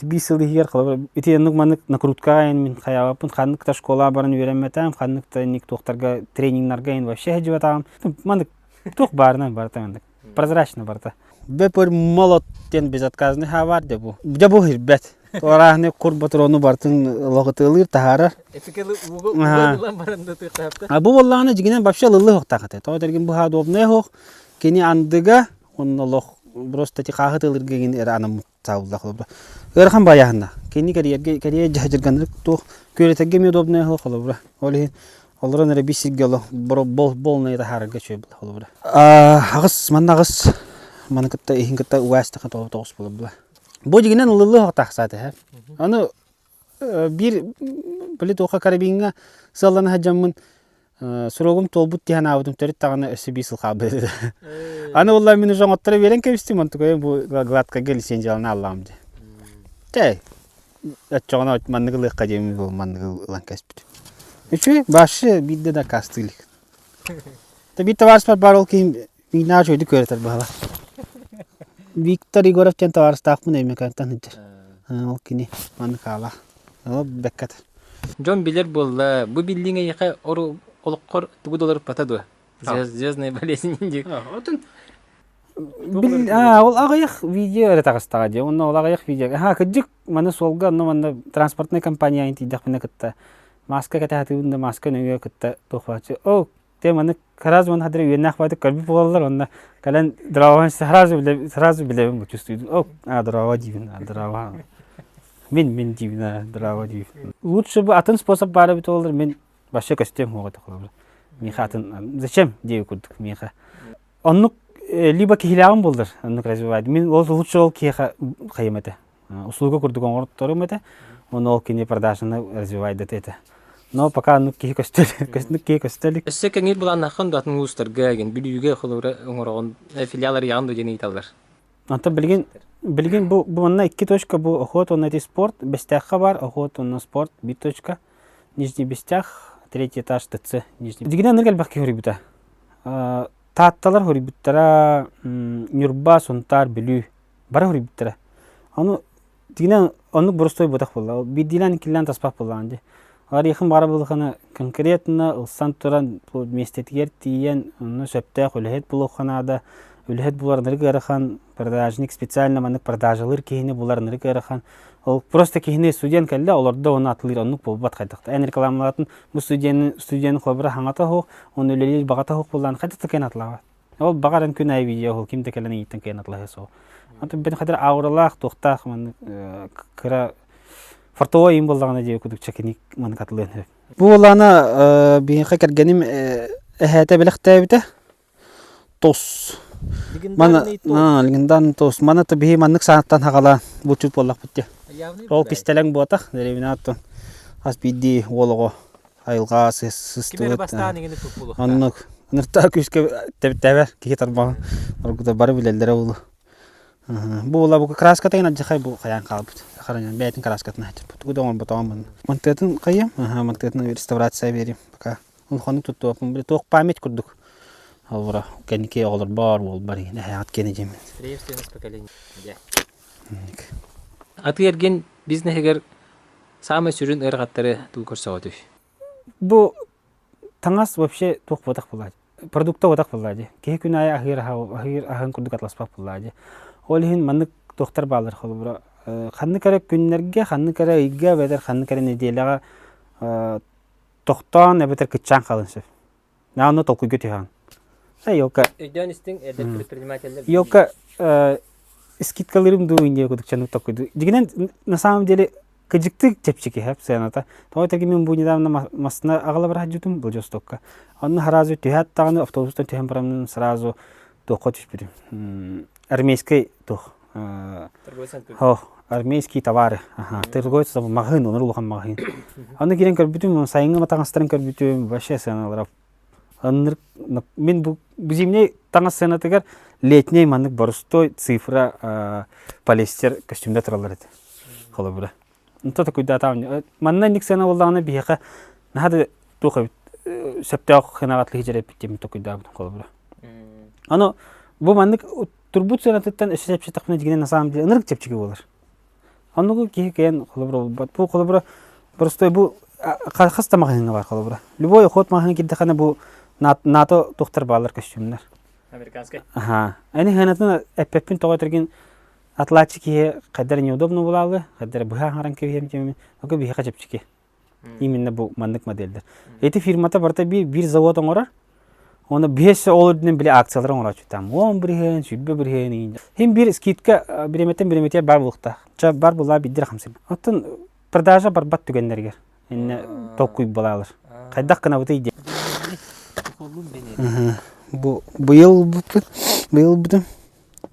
Биир сыл иһигэр холобур ити оннук маннык накруткаҕа эн мин хайаабаппын ханнык да школаҕа баран үөрэммэтээм ханнык да инник туохтарга тренингнарга эн вообще сылдьыбатаҕым маннык туох баарынан барыта маннык прозрачно барыта. Бөпөр молот диэн безотказный хаабар дьэ бу. Дьэ бу ирбэт. Туораахны кур ботуруону бартын лоҕытыылыыр таһаарар. А бу буоллаҕына дьигинэн вообще ылыллыы суохтаах этэ. Тоҕо этэргин бу удобная суох. Кини андыга онно олох просто ти хааһы тыылырга гин эрэ анаммыт саабыллах холобура. Ыарахан баайаһынна. Кини кэрийэргэ кэрийэ дьаһдьырганнык туох күөрэтэргэ эмиэ удобная суох холобура. Ол иһин олорон эрэ биир сиргэ олох болнай таһаарарга үчүгэй буолла холобура. Аҕыс манна аҕыс маны кытта иһин кытта угаастаха тоҕус буолла. Бу дьигинэн ылыллыы тахсаат эһэ. Аны биир били туохха карабиҥҥа сыаллана сылдьаммын суругум туолбут дии санаабытым төрүт даҕаны өссө биир сыл хаалбыт. Аны буолла мин уже оҥотторо биэрэн кэбистим онтукайым бу гладкайга лицензиялана аллаҕым дии. Чэй, оччоҕуна маннык ылыахха диэммин бу маннык ылан кэспит. Үчүгэй, вообще биирдэ да аккаастыы илик. Биир табаарыспар баар ол киһим Миинаа үчүгэйдик үөрэтэр быһалар. Виктор Егоров диэн табаарыстаахпын Өймөкөөнтөн сылдьар. Ол кини маннык хаалаах. Ол бэккэ Дьон билэр буолла, бу биллиҥ эйиэхэ олоххор тугу да уларыппата дуо? Звездная болезнь диир. Отун ол аҕыйах видео эрэ таҕыстаҕа дии. Онно ол аҕыйах видео. Аха, кырдьык маны суолга онно манна транспортнай компания тиийдэхпинэ кытта маска кэтэһэтибин да маска нөҥүө кытта туохпааччы. Ол Те маны сразу маны хадыр үөннээх баайдык көрбүт буолаллар уонна кэлэн здорово сразу билэ сразу билэбин бу чувствуйдун. О, а здорово диибин, а здорово. Мин мин диибин, а здорово диибин. Лучше бы атын способ баар эбит буоллар мин вообще көстүөм суоҕа этэ холобура. Миэхэ атын зачем диэби курдук миэхэ. Оннук либо киһилээҕим буоллар оннук развивать. Мин ол лучше ол киһиэхэ хайым этэ. Услуга курдук оҥорторум этэ. Ону ол кини продажаны развивайдата этэ. Но пока оннук киһи көстө илик. киһи көстө илик. Өссө кэҥиир былааннааххын да атын улуустарга эгин Бүлүүгэ холобура оҥороҕун филиал арыйаҕын дуо диэн ыйыталлар. Онтон билигин билигин бу бу манна икки точка бу охот уонна эти спорт Бэстээххэ бар охот уонна спорт биир точка Нижний Бестях третий этаж ТЦ Нижний. Дигинэн ынырык элбэх киһи хоруйбута. Таатталар хоруйбуттара Ньурба, Сунтаар, Бүлүү бары хоруйбуттара. Ону тигинэн оннук боростуой буотах буолла. Биирдиилээн иккилээн таспах буоллаҕын дии. Арыйахын баара буоллахына конкретно ылсан туран миэстэтигэр тиийэн онно сөптөөх үлэһит булуохха наада. Үлэһит булар ынырык ыарахан, продажник специально маннык продажалыыр киһини булар ынырык ыарахан. Ол просто киһини студент кэллэ олордо уонна атылыыр оннук буолбат хайдах да. Эн рекламалаатын бу студенын студенын холобура хаҥата суох, уонна үлэлиир баҕата суох буоллаан хайдах да кыайан атылаабат. Ол баҕар күн аайы видео ол ким да кэлэн ыйыттан кыайан атылаһыа суох. Антон бин хадыр ауралаах, туохтаах маннык кыра фартовой им буоллаҕына диэ кудук чакини маннык атылыан сөп. Бу буоллаҕына биһиэхэ кэргэним эһээтэ бэлэхтээбитэ. Тос. Мана легендарный тос. Мана то биһи маннык сааттан хаҕалаан булчут буоллахпыт дии. Ол кистэлэҥ буотах, дэриэбинэ оттон хас биирдии уол оҕо айылҕа сыстыбыт. Оннук ыныртаа күүскэ тэбэр киһи тарбаҕын оргута бары билэллэрэ буолуо. Бу буола бу краската алдьархай бу хайаан хаалбыт. Сахаранан бэйэтин краскатын аһатар. Тугу да оҥорботоҕум манна. Мантыатын хайыам? Аха, мантыатын реставрация биэрим пока. Улаханнык туттубаппын. Били туох память курдук. Холобура, кэнники оҕолорбор, уолбар иһин эһээҕит киэнэ дьиэммин. Преемственность поколений. Атыы-эргиэн бизнеһигэр саамай сүрүн ыарахаттары тугу көрсөҕүтүй? Бу таҥас вообще туох буотах буолаа продукта буотах буоллаа дии. Киһи күн аайы аһыыр аһыыр аһын курдук атласпат буоллаа дии. Ол иһин маннык туохтар бааллар холобура ханнык эрэ күннэргэ, ханнык эрэ ыйга эбэтэр ханнык эрэ нэдиэлэҕэ тохтоон эбэтэр кыччаан хаалын сөп. На онно толкуйга түһэҕин. Елка. Өйдөөн истиҥ, эдэр предпринимателлэр. Елка скидкалыырым дуу инде кудук чанып толкуйду. Дигинен на самом деле кыдьыктык чэпчэки хэп сыаната. Тоҕо этэргин мин бу недавно массына аҕала бараһа дьутум Владивостокка. Онно сразу түһээт даҕаны автобустан түһэн бараммын сразу туохха түспүтүм. Армейскай туох армейские товары. Ага, торговец маҕаһыын, онор улахан маҕаһыын. Аны киирэн көрбүтүм, сайыҥҥы таҥастарын көрбүтүм, вообще сыаналара Анныр мин бу зимний таҥас сыанатыгар летний маннык боростой цифра полиэстер костюмда тураллар этэ. Холобура. Онто такуйдаатаҕым. Манна инник сыана буоллаҕына биһиэхэ наһаа да туох эбит сөптөөх сыанаҕа атлыһы дьэрэппит диэммин токуйдаабытым холобура. Аны бу маннык турбут сыанатыттан өссө чэпчэтэхпинэ дьиҥинэн на самом деле ынырык чэпчэки буолар. Оннугу киһи кыайан холобура булбат. Бу холобура простой бу хас да маҕаһыыҥҥа бар холобура. Любой охот маҕаһыыҥҥа киирдэххинэ бу НАТО туохтар бааллар көстүүмнэр. Американскай. Аха. Ани сыанатын эппэппин тоҕо этэргин атлааччы киһи хайдара неудобно булаалы, хайдара быһа аҥаран кэбиһиэм диэмин, оку биһиэхэ чэпчэки. Именно бу маннык модельдэр. Эти фирмата барыта биир, биир завод оҥорор. Оны биэс ол үрдүнэн били акциялар оҥорооччу там 10 бырыһыан, 20 бырыһыан Хим биир скидка бириэмэттэн бириэмэтигэр бар буолуохтаах. Ча бар булаа биддир хамсык. Оттон продажа барбат түгэннэригэр инне толкуй булаалар. Хайдах гынабытый диэн. Бу быйыл быйыл бутум.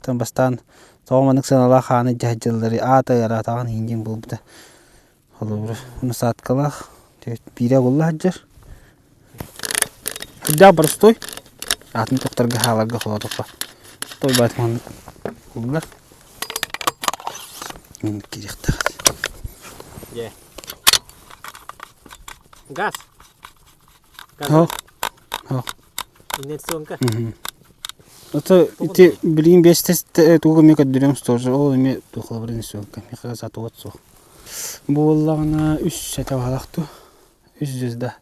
Там бастаан тоҕо маннык сыаналаах хааны дьаһдьыллары аата ыараатаҕын иһин диэн буолбута. Холобура, насадкалаах, биирэ угулла сылдьар. Сүрдээх боростуой. Атын тохторго хааларга холоотоххо. Той баат маннык угуллар. Кириэхтээх. Дьэ. Газ. Ох. Ох. Инерционка. Это ити билигин биэс тугу эмиэ көрдөрүөм тоже ол эмиэ туохалабыр инерционка миэхэ сатыбат суох. Бу буоллаҕына үс сэтэ баһалах дуу үс звезда.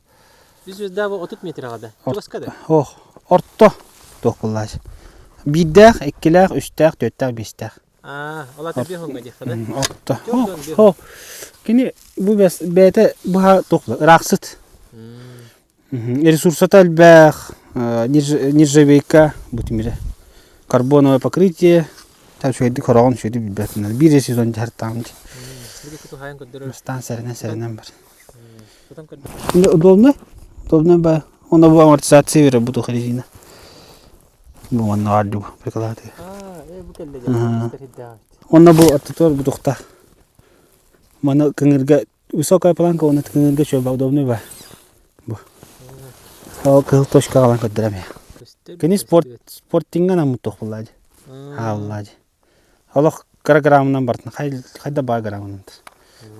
Үс звезда бу 30 метр да. Чугаска да? Ох, орто туох буоллаачы. Биирдээх, иккилээх, үстээх, түөртээх, биэстээх. Аа, ол ата биэс диэххэ да? Орто. Ох, кини бу бэйэтэ быһа туох ыраахсыт. Ресурсата элбэх, нержавейка бу тимирэ. Карбоновое покрытие, там үчүгэйдик хороҕон үчүгэйдик билбэтинэр. Биир сезон дьаһартаҕым дии. Бастаан сэрэнэн сэрэнэн бар. Удобно? Удобно ба. Онно бу амортизация берер бу туох резина. Бу манна баар дуу приклады. Онно бу аттытыгар бу тухтаах. Маны кыҥырга Высокая планка уонна тыкыныырга үчүгэй удобный ба. Бу. Ол кыһыл точка аҕалан көрдөрөм Кини спорт спортиҥҥа анаммыт туох буоллаа дии. Хааллаа дии. Олох кыра граммынан бартын хайда баа граммынан.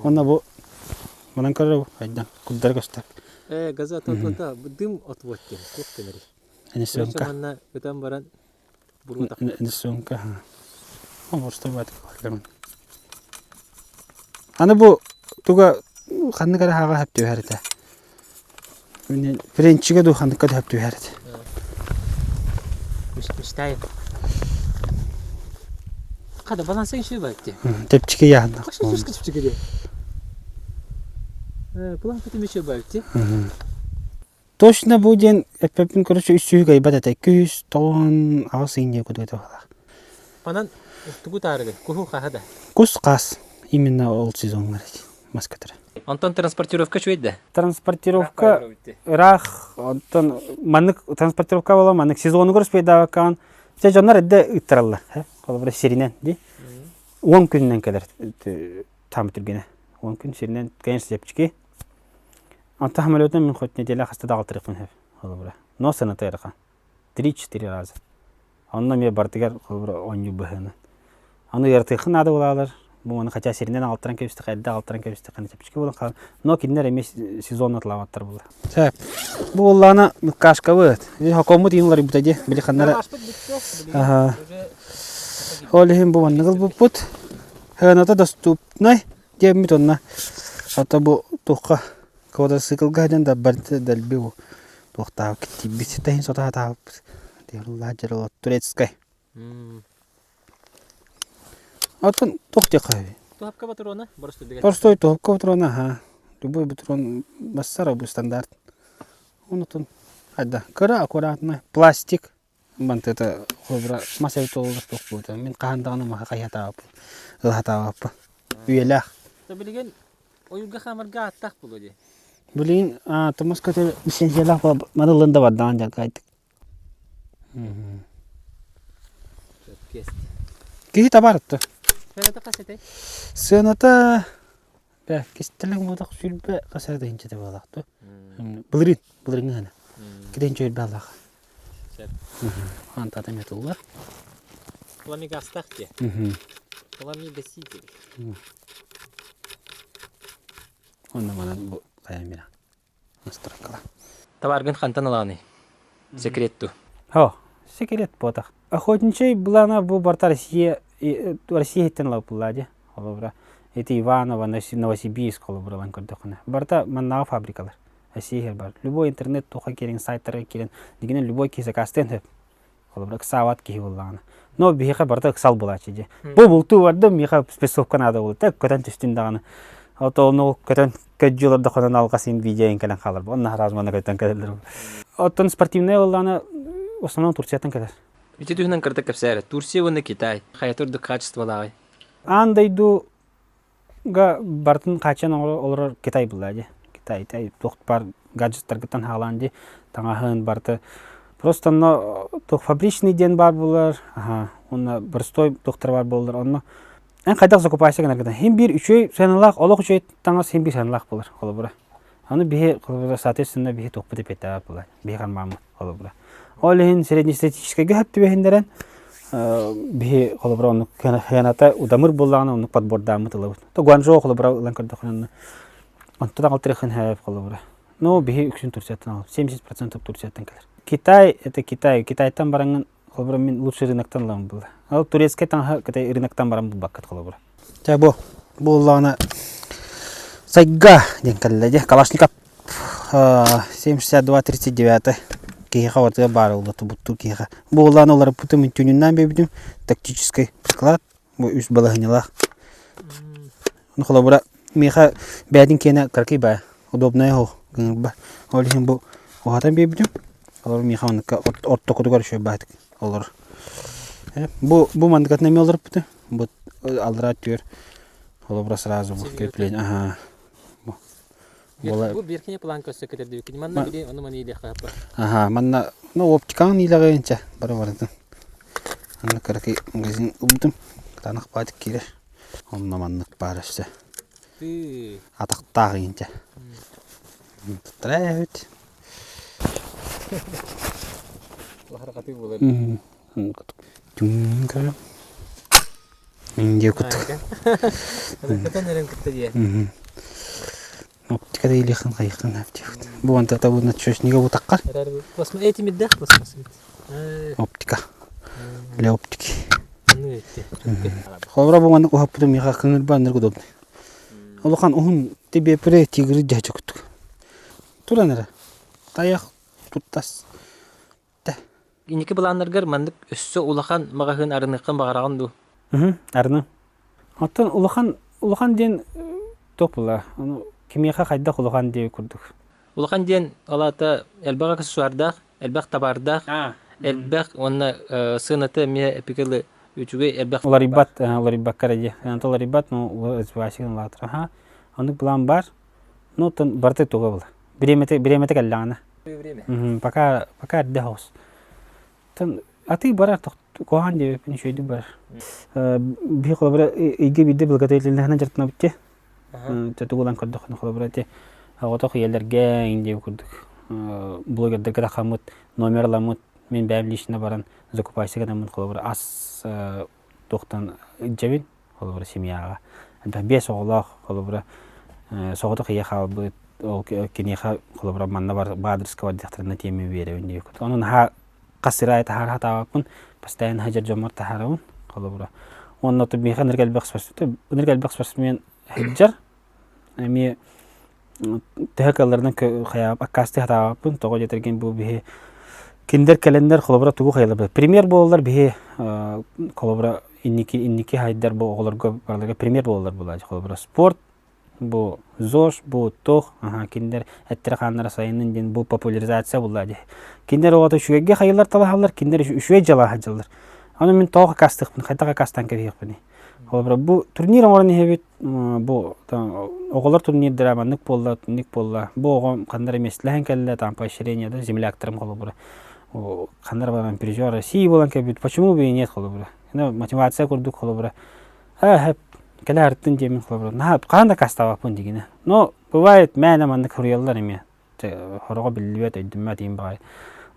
Онно бу манан көрөр хайдан курдары көстөр. Э, газа то дым отвод диэн туох дэнэрий? Энесенка. Манна ытан баран Рисунка. Аны бу туга ханнык эрэ хаҕа сөп түһэр этэ. Френчигэ дуу ханныкка да сөп түһэр этэ. Мечтаю. Хада баланса еще бакти. Тепчики яһанна. Тепчики де. План потом еще бакти. Точно бу диэн эппэппин короче үс сүүһү кыайбат этэ. 298 ыйын диэн курдук этэ быһыылаах. Онон тугу таарыгый? Куһу хаһа да? Кус хаас. Именно ол сезоҥҥар мас көтөрө. Онтон транспортировка үчүгэй да? Транспортировка ыраах, онтон маннык транспортировка буола маннык сезонугар успейдаабаккаҕын дьэ дьоннор эрдэ ыыттараллар. Холобура сиринэн дии. 10 күнүнэн кэлэр таамы түргэнэ. 10 күн сиринэн конечно чэпчэки. Онтон самолетунан мин хоть неделя хаста да аҕалтарыахпын сөп холобура. Но сыаната ыарахан. Три-четыре раза. Онно эмиэ барытыгар холобура оонньуур быһыынан. Аны ыаратыаххын наада буолаалар. Бу маны хотя сиринэн аҕалтаран кэбистэххэ, эрдэ аҕалтаран кэбистэххэ чэпчэки буолан хаалар. Но кинилэр эмиэ сезонно атылаабаттар буолар. Сөп. Бу буоллаҕына мыккашкабыт. Хокоммут иин уларыйбыта дии. Били ханнара Аха. Ол иһин бу маннык ылбыппыт. Сыаната доступнай. Диэммит онно ата бу туохха квадроциклга сылдьан да барыта дэлби бу туохтаабыт тиийбит таһын сото сатаабыппыт турецкай Оттон туох диэххэ сөбүй? Туһапка патрона боростуой Простой туһапка патрона аха любой патрон бассара бу стандарт онотон хайда кыра аккуратно пластик Мантыта холобура мас эбит буоллар туох буолуо мин хаһан даҕаны маһы хайыһатаабаппын ылаһатаабаппын үйэлээх Билигин ойуурга хаамарга ааттаах буолуо дии. Билигин тумус көтөр лицензиялаах маны ылын да бардаҕын дьаргайдык. Киһи табаар отто. Сыаната хас этэй? Сыаната Бээ, кистэлэҥ буолбатах 20 хас эрэ тыһыынчата буоллах дуо? Былырыын, былырыыҥҥы сана. Кидэҥчэ өлбө аллаах. Сөп. Антата эмиэ туллар. Пламегастаах дии. Пламегаситель. Онно манан бу хайа мира. Настройкала. Табааргын хантан ылаҕыный? Секрет дуу? О, Секрет буотах. Охотничий былаана бу барыта Россия Россия иһиттэн ылабыллаа дии. Холобура, ити Иваново, Новосибирск холобура ылан көрдөххүнэ. Барыта маннааҕы фабрикалар. Россия иһэр бар. Любой интернет туохха киирэн, сайтарга киирэн, дигинэн любой киһи заказтыан сөп. Холобура, ыксаабат киһи буоллаҕына. Но биһиэхэ барыта ыксал буолааччы дии. Бу бултуу бардым, миэхэ спецовка наада буолла. Так көтөн түстүн даҕаны. Ото ону көтөн көддьү олордоххуна алҕас ин видео кэлэн хаалар. Онно хараас манна көтөн кэлэллэр. Оттон спортивная буоллаҕына в основном Турцияттан кэлэр. Ити туһунан кырдык кэпсээрэ. Турция уонна Китай хайата үрдүк качестволааҕый? Аан дойдуга барытын хааччан олорор Китай булла дии. Китай, Китай туох баар гаджеттаргыттан хаалаан дии таҥаһын барыта просто онно туох фабричный диэн баар буолар, аха, уонна простой туохтар баар буоллар онно эн хайдах закупайся гынаргытын хин биир үчүгэй сыаналаах олох үчүгэй таҥас хин биир сыаналаах буолар холобура. Аны биһи холобура соответственно биһи туохпут эппиэттээх буолар биһи хармааммыт холобура. Ол иһин среднестатистическайга сөп түбэһиннэрэн биһи холобура оннук сыаната удамыр буоллаҕына оннук подбордааммыт ылабыт. То Гуанчжоу холобура ылан көрдөххүнэ онтон аҕалтырыаххын сөп холобура. Ну биһи үксүн Турцияттан алабыт. 70% Турцияттан кэлэр. Китай это Китай. Китайтан бараҥҥын холобура мин лучший рыноктан ылабын буолла. Ол турецкай таҥаһы Китай рыноктан баран булбаккыт холобура. Чэ бу буоллаҕына Сайга диэн кэллэ дии. Калашников 72-39 киһиэхэ барытыгар баар буолла тубуттуур киһиэхэ. Бу буоллаҕына уларыппытым түүнүннээн биэрбитим тактическай приклад бу үс балаһыанньалаах. Холобура миэхэ бэйэтин киэнэ кыракый баа удобнай оһох гыныҥырба. Ол иһин бу уһатан биэрбитим. Олор миэхэ манныкка ортокутугар үчүгэй баатык олорор. Бу бу манныкатын эмиэ олорпутум. Бу аллараа түөр холобура сразу бу крепление аха. Бу Бу верхний план көстө кетердибиккин. Манна били ону маны иилиэххэ Аха, манна ну оптикаҥын иилэҕин бары барытын. Манна кыракый магазин ылбытым. Кытаанах баатык киирэр. Онно маннык баар өссө. Атахтаах инчэ. Туттара эбит. Лаһырҕатыы буолар. Түҥ көрөм. Индия кут. Көтөн эрэн кытта дии. Оптика да илиэхин хайыхын диэбит. Бу онто табына чөчнигэ бутаккар. Пластма эти миддэх пластмасс. Оптика. Для оптики. Холобура бу маннык уһаппытым миэхэ кыҥырба анныргы удобный. Улахан уһун тибиэпире тигры дьаһчыкуттук. Туран эрэ. Тайах туттас. Инники былааннаргар маннык өссө улахан маҕаһыын арыныаххын баҕараҕын дуу? Арыным. Оттон улахан улахан диэн туох буолла? Ону кимиэхэ хайдах улахан диэби курдук. Улахан диэн ол аата элбэх аксессуардаах, элбэх табаардаах, элбэх уонна сыаната эмиэ эпикэлы үчүгэй элбэх Уларыйбат, уларыйбакка эрэ дии. Сыаната уларыйбат, но развивайся улаатар. Аха. Оннук план бар. Ну, оттон барыта туга була. Бириэмэтэ бириэмэтэ кэллэҕинэ. Время. Пока пока эрдэ соҕус. Оттон атыы барар куһаҕан диэбиппин үчүгэйдик барар. Биһи холобура ыйга биирдэ благотворительноһынан дьарыктанабыт дии. Тугу ылан көрдөххүнэ холобура ити оҕотох ийэлэргэ иҥ диэбит курдук блогердарга тахаммыт номер ыламмыт мин бэйэм лично баран закупайся гынаммын холобура ас туохтан илдьэбин холобура семьяҕа элбэх биэс оҕолоох холобура соҕотох ийэ хаалбыт ол киниэхэ холобура манна бар баадырыска бардахтарына тиэмэ биэрэбин диэбит ону наһаа хас сир аайы таһаара сатаабаппын постоянно сылдьар дьоммор таһаарабын холобура уонна миэхэ ынырык элбэх ынырык элбэх спортсмен сылдьар эмиэ төһө кыалларынан хайааб аккаастыы сатаабаппын тоҕо диэтэргин бу биһи кинилэр кэлэннэр холобура тугу хайалар пример буолаллар биһи холобура инники инники хайдар бу оҕолорго барыларга пример буолаллар буолааччы холобура спорт бу ЗОЖ бу туох аха кинилэр эттэрэ-хааннара сайыннын диэн бу популяризация буолла дии кинилэр оҕото үчүгэйгэ хайылар талаһаллар кинилэр үчүгэй дьыала сылдьаллар ону мин тоҕо аккаастыахпын хайдах аккаастаан кэбиһиэхпиний холобура бу турнир оҥорон иһэбит бу оҕолор турнирдара маннык буолла инник буолла бу оҕом ханна эрэ миэстэлэһэн кэллэ там поощрение да земляктарым холобура ханна эрэ баран призер России буолан кэлбит почему бы и нет холобура мотивация курдук холобура ээ кэлэ артын диэмин холобура наһаа хаһан да аккаастаабаппын дигинэ но бывает мээнэ маннык суруйаллар эмиэ хороҕо биллибэт өйдөммөт иин баҕайы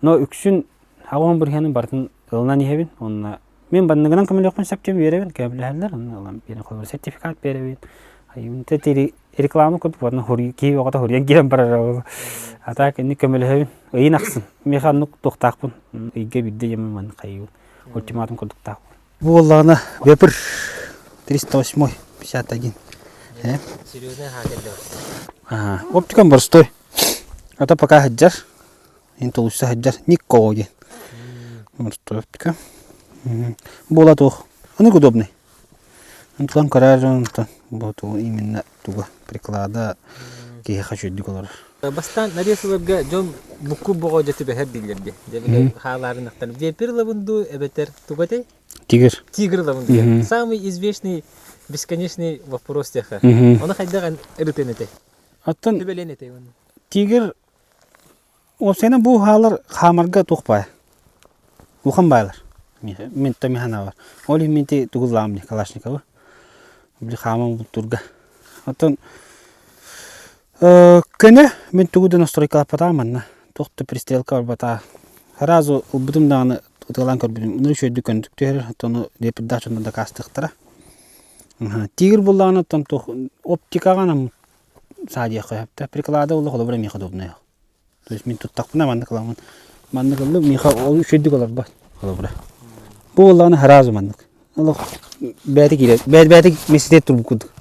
но үксүн аҕам бырыһыанын барытын ылынан иһэбин уонна мин банныгынан көмөлүөхпүн сөп диэн үөрэбин көмөлөһөллөр онно ылан биэрэн холобура сертификат биэрэбин. Хайымта реклама курдук уонна киһи оҕото хуруйан киирэн барар ол. А так инник көмөлөһөбүн. Ыйын ахсын. Миэхэ оннук туохтаахпын. Ыйга биирдэ дьэммин маннык хайыыбын. Ультиматум курдуктаахпын. Буоллаҕына Вепр 308 51. Серьезный хакер Ага. Оптикам боростой. А то пока сылдьар. Ин толуйса сылдьар. Никко диэн. Боростой оптика. Буола туох. Анык удобный. Онтон көрөр дьон бу именно туга приклада киһиэхэ үчүгэйдик олорор. Бастаан нарезаларга дьон букку боҕо дьэ түбэһэр дииллэр дии. Дьэ били хаалаарынахтар. Вепир ылабын дуу эбэтэр туга этэй? Тигр. Тигр ылабын дуу. Самый извечный бесконечный вопрос диэхэ. Ону хайдах ырытыан этэй? Оттон Түбэлиэн этэй уонна? Тигр Уопсайынан бу хаалар хаамарга туох баай? Улахан баайлар. Мин то миханабар. Ол иһин мин ити тугуллаам Калашниковы. Били хааман бултуурга. Оттон көнө мин тугу да настройкалаппатаҕым манна. Туох да пристрелка барбатаҕа. Сразу ылбытым даҕаны ытыалаан көрбүтүм. Ынырык үчүгэйдик көнөтүк түһэрэр. Оттон ону лепирдаах дьоннор дакаастыахтара. Тигр буллаҕына оттон туох оптикаҕа саа диэххэ сөп. Приклада улла холобура миэхэ удобнай. То есть мин туттахпына маннык ыламмын маннык ыллым миэхэ ол үчүгэйдик олорбот холобура. Бу буоллаҕына сразу маннык. Олох бэйэтэ киирэр бэйэтэ миэстэтигэр турбут курдук.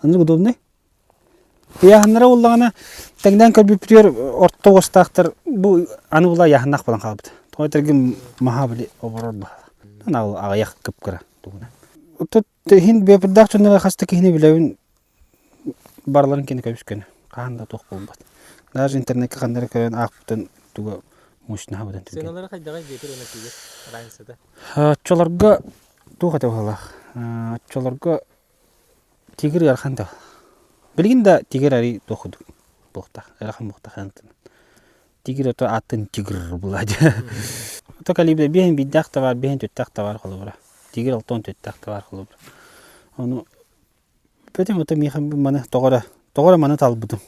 Оннук удобнай. Ыйааһыннара буоллаҕына тэҥнээн көрбүппүтүгэр орто уостаахтар бу аны була ыйааһыннаах буолан хаалбыт. Тоҕо этэргин маһа били оборор баһа. Аҕыйах кып-кыра тугунан. Оттон иһин бэпирдээх дьонноро хас да киһини билэбин Барыларын кини көбүс-көнө, хаһан да туох буолбат. Даже интернеккэ ханна эрэ көрөн аахпытын туга мощнаһа быдан түргэн. Сыаналара хайдаҕый диэтир уонна тиийэр разницата? Оччолорго туох этэ быһыылаах? Оччолорго тигр ыарахан да. Билигин да тигр арый туох курдук буолуохтаах, ыарахан буолуохтаах Тигр ото ааттын тигр була дьэ. Ото калибра биэһин биирдээх да баар, биэһин түттээх да баар холобура. Тигр алтан түттээх да баар холобура. Ону Петим это миэхэ маны тоҕо эрэ тоҕо эрэ маны талбытым.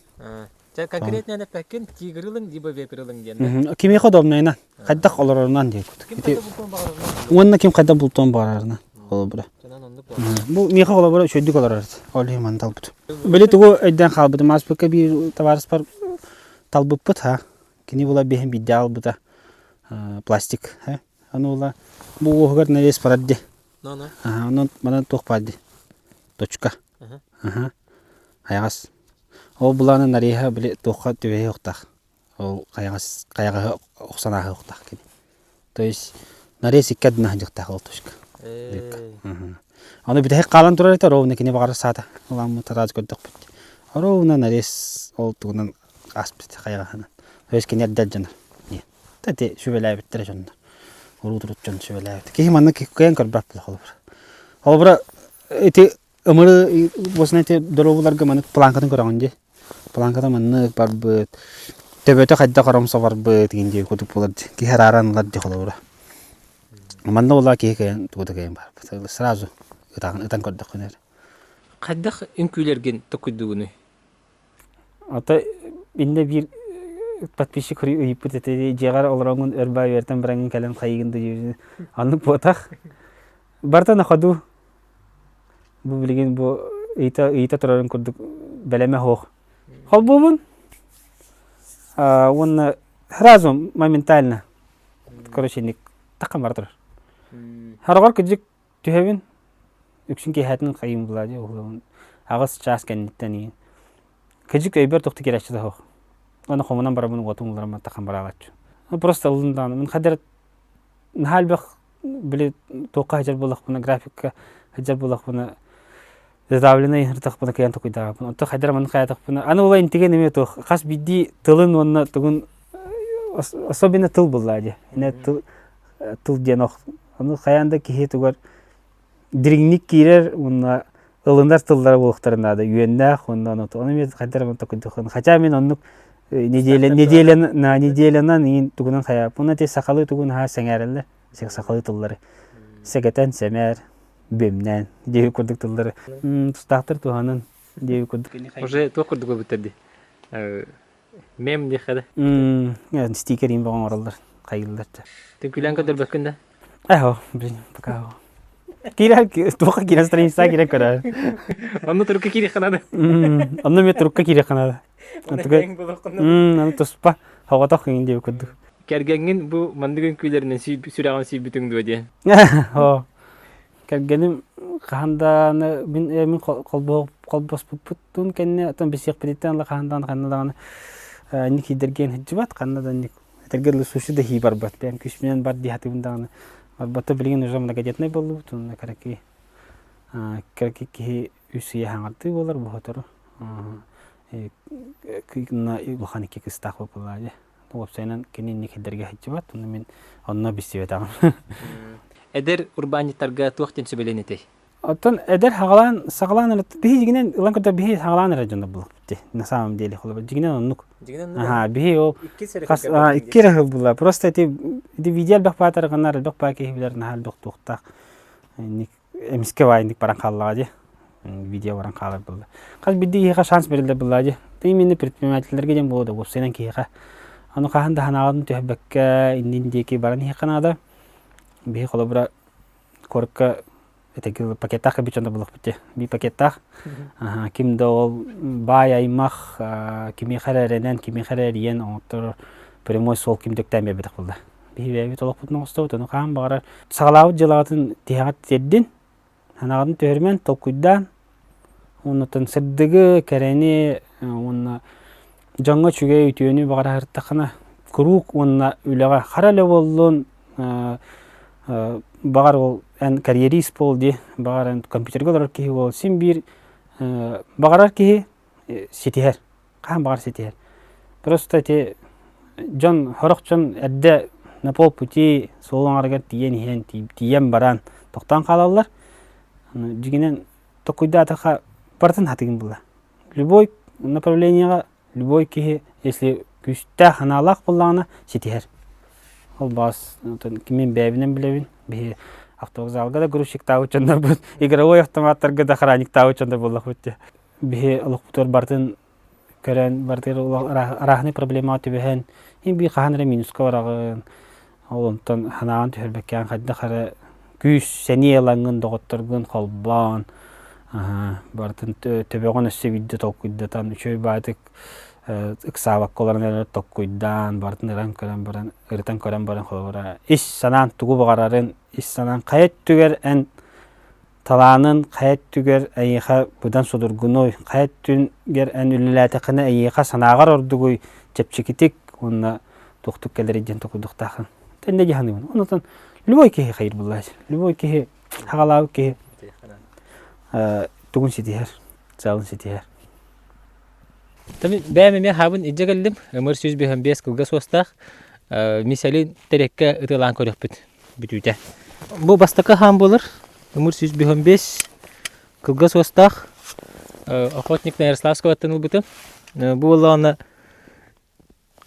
Чэ конкретно эппэккин тигр ылыҥ либо вепрь ылыҥ диэн. Кимиэхэ удобнайынан, хайдах олорорунан диэн курдук. Ким хайдах бултуон баҕарарынан. Уонна ким хайдах бултуон баҕарарынан холобура. Дьонон оннук Бу миэхэ холобура үчүгэйдик олорор ол иһин маны талбытым. Били тугу өйдөөн хаалбытым ааспыкка биир табаарыспар талбыппыт ха. Кини була биһин биирдэ албыта пластик. Аны ула бу уоһугар навес барар ди. Онон манан туох баар дии? Точка. Аха. Хайаҕас. Ол былааны нарыйа били туохха түбэһиэ уохтаах. Ол хайаҕас хайаҕаһы охсон ааһыахтаах кини. То есть нарез икки ардына сылдьыахтаах ол точка. Аны бүтэһик хаалан турар этэ ровно кини баҕарар саата. Ыламмыт тараас көрдөхпүт. Ровно нарез ол тугунан ааспыт хайаҕаһынан. То есть кини эрдэ алдьанар. Ити сүбэлээбиттэрэ дьоннор. Уруут-урут дьон сүбэлээбит. Киһи маннык кыайан көрбөт буолла холобура. Холобура ити ымыры уосна ити доруобуларга маннык планкатын көрөҕүн дии. Планката маннык барбыт, төбөтө хайдах оромсо барбыт игин дии курдук буолар дии. Киһи арааран ылар дии холобура. Манна буоллаҕа киһи кыайан тугу да кыайан барбыт. Сразу ытан, ытан көрдөххүнэ эрэ. Хайдах үҥкүүлэргин токуйдугунуй? Ото иннэ биир подписчик ыйыппыт этэ дьиэҕэр олороҥҥун өр баай үөртэн бараҥҥын кэлэн хайыгын да диэбитин оннук буотах. Барыта на ходу. Бу билигин бу ыйыта ыйыта турарын курдук бэлэмэ суох. Холбуубун уонна сразу моментально короче инник таххан бара турар. Хараҕар кырдьык Түһэбин, үксүн киэһэтин хайыым булаа дии уһуйабын. Аҕыс чаас кэнниттэн иин. Кыдьык өйбөр тохту киирээччи да суох. Уонна хомунан барабын уотум ыларым таххан бараалааччы. Просто ыллын даҕаны. Мин хадыр наһаа элбэх били туохха сылдьар буоллахпына, графикка сылдьар буоллахпына задавленный ырытахпына кыайан токуйдаабаппын. Оттон хайдара маннык хайаатахпына аны ула интиген эмиэ туох хас биирдии тылын уонна тугун особенно тыл буллаа дии. Инэ тыл тыл диэн ох ону хайаан да киһи тугар дириҥник киирэр уонна ылынар тыллара буолуохтарын наада үөннээх уонна ону ону эмиэ хайдах эрэ токуйдуоххун хотя мин оннук неделя неделя на неделянан иин тугунан хайааппын ити сахалыы тугун наһаа сэҥээрэллэр сахалыы тыллары сэгэтэн сэмээр бүөмнээн диэби курдук тыллары тустаахтар туһанан диэби курдук Уже туох курдук ылбыттар дии Мем диэххэ да. Стикер иин бөҕө оҥороллор, хайыыллар да. Түҥкүлээн көрдөрбөккүн да? Эһо, блин, пока. Киирэр туохха киирэн страница киирэн көрөр. Онно турукка киириэххэ наада. Онно эмиэ турукка киириэххэ наада. Аны туспа соҕотох иҥин диэбит курдук. Кэргэҥҥин бу маннык үҥкүүлэринэн сүрэҕин сүүйбүтүҥ дуо диэн? Оо. Кэргэним хаһан даҕаны мин мин холбоспуппутун кэннэ оттон билсиэхпититтэн ыла хаһан даҕаны ханна даҕаны инник киирдэргиэн сылдьыбат, ханна да инник этэргэ дылы суши да һии барбат. Бэйэм күүспүнэн бар дии сатыыбын даҕаны барбата билигин уже многодетнай буоллубут уонна кыракый кыракый киһи үс ыйа хаҥардыы буолар бу сотору улахан икки кыстаах буолла дии. Уопсайынан кини инник сирдэргэ сылдьыбат, ону мин онно билсибэтэҕим. Эдэр урбаанньыттарга туох диэн сүбэлиэн этэй? Оттон эдэр хаҕалаан саҕалаан эрэ биһи дьигинэн ылан көрдө биһи саҕалаан эрэ дьоннор буллахпыт на самом деле холобур дьигинэн оннук. Аха биһи ол хас икки эрэ сыл була. Просто ити ити видео элбэх баатарганар элбэх баа киһи билэр наһаа элбэх туохтаах инник эмискэ баайыннык баран хааллаҕа дии. Видео баран хаалар буолла. Хас биирдии киһиэхэ шанс бэриллэр буолла дии. Именно предпринимателлэргэ диэн буолуо да уопсайынан киһиэхэ. Аны хаһан да санааҕын түһэрбэккэ иннин диэки баран иһиэххэ наада. Биһи холобура куоракка этэ пакеттаах кэлбит дьон да буолуохпут дии. Биир пакеттаах. Ким да ол баай аймах кимиэхэ эрэ эрэнэн, кимиэхэ эрэ эрийэн оҥотторор прямой суол ким да үктээн биэрбэтэх буолла. Биһи бэйэбит олохпутун оҥостобут, ону хаһан баҕарар саҕалаабыт дьыалаҕытын тиһэҕэр тиэрдин, санааҕытын түһэримэн, толкуйдаан, уонна сырдыгы, кэрэни уонна дьоҥҥо үчүгэй үтүөнү баҕара сырыттаххына куруук уонна үлэҕэ хара үлэ буоллун, баҕар ол эн карьерист буол дии, баҕар эн компьютерга олорор киһи буол, син биир баҕарар киһи ситиһэр. Хаһан баҕар ситиһэр. Просто ити дьон, сорох дьон эрдэ на полпути суол оҥоругар тиийэн иһэн, тиийэн баран тохтоон хаалаллар. Дьиҥинэн толкуйдаатахха барытын хатыгын булар. Любой направлениеҕа любой киһи если күүстээх санаалаах буоллаҕына ситиһэр. Ол баҕас мин бэйэбинэн билэбин. Биһи автовокзалга да грузчиктаабыт дьоннорбут, игровой автоматтарга да охранниктаабыт дьоннор буоллахпыт дии. Биһи олохпутугар барытын көрөн, барытыгар арааһынай проблемаҕа түбэһэн, биир хаһан эрэ минуска бараҕын, ол онтон санааҕын түһэрбэккэҕин хайдах эрэ күүс, сэниэ ылаҥҥын, доҕотторгун холбоон, барытын төбөҕүн өссө биирдэ толкуйдатан, үчүгэй баҕайытык ыксаабакка олорон эрэ толкуйдаан, барытын ыран көрөн баран, ырытан көрөн баран холобура ис санаан тугу баҕарарын, ис санаан хайа өттүгэр эн Талаанын хайа өттүгэр эйиэхэ быдан судургунуй, хайа өттүгэр эн үлэлээтэххинэ эйиэхэ санааҕар ордугуй, чэпчэкитик уонна туохтук кэлэрий диэн толкуйдуохтааххын. Тэннэ дии саныыбын. Онон любой киһи хайыр буллааччы. Любой киһи хаҕалаабыт киһи тугун ситиһэр, сыалын ситиһэр. Бэйэм эмиэ хаабын илдьэ кэллим. Ымыр 155 кылгас уостаах. Мисэлин тэрэккэ ытыалаан көрүөхпүт. бүтүүтэ. Бу бастакы хаан буолар. Ымыр 155 кылгас уостаах охотник на Ярославского-ттан ылбытым. Бу буоллаҕына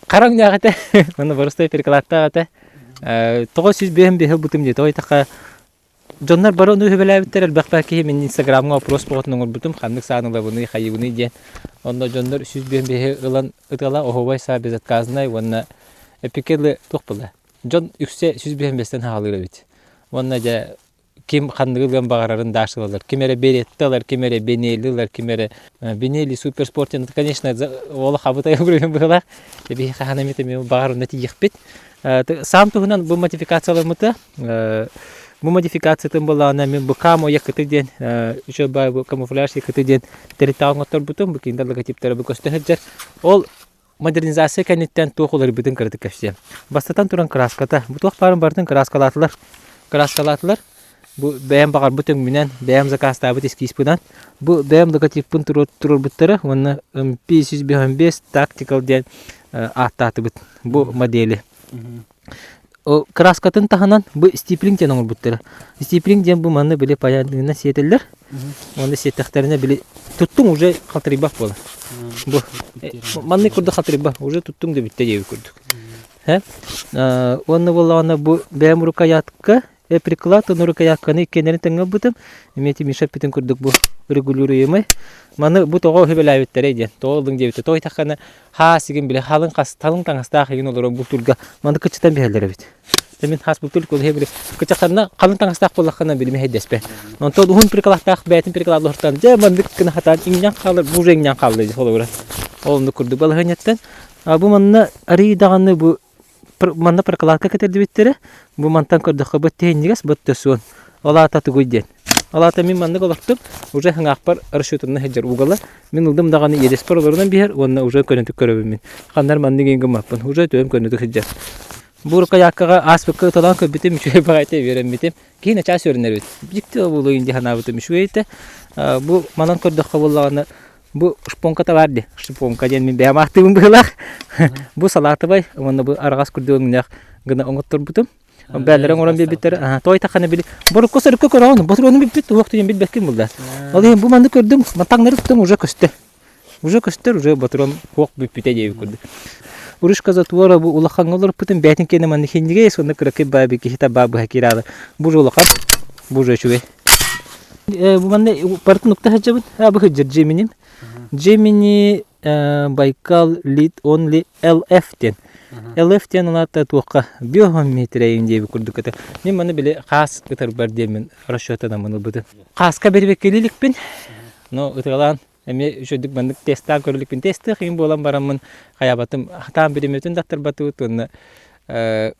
хараҥ ньаах этэ, уонна боростой перекладтаах этэ. Тоҕо 155 ылбытым дии, тоҕо диэтэххэ дьоннор бары ону үһүбэлээбиттэр элбэх киһи мин инстаграмҥа опрос боҕотун оҥорбутум ханнык сааны ылабыный хайыбыный диэн онно дьоннор 155 ылан ытыала оһуобай саа безотказнай уонна эпикелы туох буолла Дьон үксэ 155-тэн хаалыыр эбит. Уонна дьэ ким ханныгы ылыан баҕарарын дальше ылаллар. Ким эрэ Беретта ылар, ким эрэ Бенелли ылар, ким эрэ Бенелли Суперспорт диэн, конечно, ол хабытай угруйун быһыылаах. Биһи хаһан эмит эмиэ баҕар онно тиийиэхпит. Саам туһунан бу модификацияламмыта. Бу модификациятын буоллаҕына мин бу Камо якыты диэн үчүгэй баай бу камуфляж якыты диэн тэрилтэҕэ оҥотторбутум. Бу кинилэр логотиптара бу көстө сылдьар. Ол Модернизация кэнниттэн туох уларыйбытын кыратык кэпсиэм. Бастатан туран кырааската. Бу туох баарын барытын кырааскалаатылар. Кырааскалаатылар. Бу бэйэм баҕарбыт өҥмүнэн, бэйэм заказтаабыт эскизпынан. Бу бэйэм логотиппын туруорбуттара уонна MP 155 Tactical диэн ааттаатыбыт бу модели. Кырааскатын таһынан бу стиплинг диэн оҥорбуттара. Стиплинг диэн бу манна били паяннына сиэтэллэр. Уонна сиэттэхтэринэ били туттуҥ уже халтарыйбах буолар. Бу маннык курдук халтарыйбах уже туттуҥ да бүттэ диэбит курдук. Уонна буоллаҕына бу бэйэм рукоятка приклад уонна рукоятканы иккиэннэрин тэҥҥэ ылбытым. Эмиэ ити Миша эппитин курдук бу регулируемый. Маны бу тоҕо үһүбэлээбиттэрэй диэн. Тоҕо ыллыҥ диэбитэ. Тоҕо итэххинэ хаас игин били халыҥ халыҥ таҥастаах игин олорон бултуурга маны кыччатан биһэллэр эбит. Мин хас бултур кулуһе били кычахтарына халын таҥастаах буоллаххына билими хэйдэспэ. Онтон уһун приколахтаах бэйэтин приколааллаһыртан дьэ маннык гына хатаан иҥнэн хаалар бу уже иҥнэн хаалла дии холобура. Ол оннук курдук балаһыанньаттан. А бу манна арый даҕаны бу манна прокладка кэтэрдибиттэрэ. Бу мантан көрдөххө бу тиһинньигэс бу суон. Ол аата тугуй диэн. Ол аата мин маннык олохтум уже хаҥаахпар расчетунна сылдьар угала. Мин ылдым даҕаны иэдэспэр олорунан биһэр уонна уже көнөтүк көрөбүн мин. Ханнар маннык иҥ гыммаппын. Уже төһөм көнөтүк сылдьар. Бу рукояткаҕа ааспыкка ыталаан көрбүтүм үчүгэй баҕайыта үөрэммитим. Киһи начаас үөрэнэр эбит. Дьикти буолуо дии санаабытым үчүгэй этэ. Бу манан көрдөххө буоллаҕына бу шпонката баар дии. Шпонка диэн мин бэйэм ааттыыбын быһыылаах. Бу салаатыбай уонна бу араҕас курдук өҥнөөх гына оҥотторбутум. Бээлэрэ оҥорон биэрбиттэрэ. Той таххана били борукка сорукка көрөҕүн, ботуруону билбит, туох диэн билбэккин булла. Ол иһин бу маннык көрдүм, таҥнары туттум уже көстө. Уже көстөр, уже ботурон хуох бүппүтэ диэбит курдук. Урушка затвора бу улахаҥҥа олорпутум бээтин киэнэ манна хиннигэ сонно кыракый баа киһи баа быһа киираалы. Бу же улахан, бу же үчүгэй. Бу манна барытын укта сылдьабын. А бу сылдьар Джеминим. Джемини Байкал Lead Only LF диэн. LF диэн улаата туохха биометрия диэбит курдук этэ. Мин маны били хаас ытарбар диэммин расчетанаммын ылбытым. Хааска бэрибэккэлииликпин, но ытыалаан эмиэ үчүгдүк маннык тестаан көрүлүкпүн тестыах иһин буолан бараммын хайаабатым хатаан бириэмэтин даттарбатыбыт уонна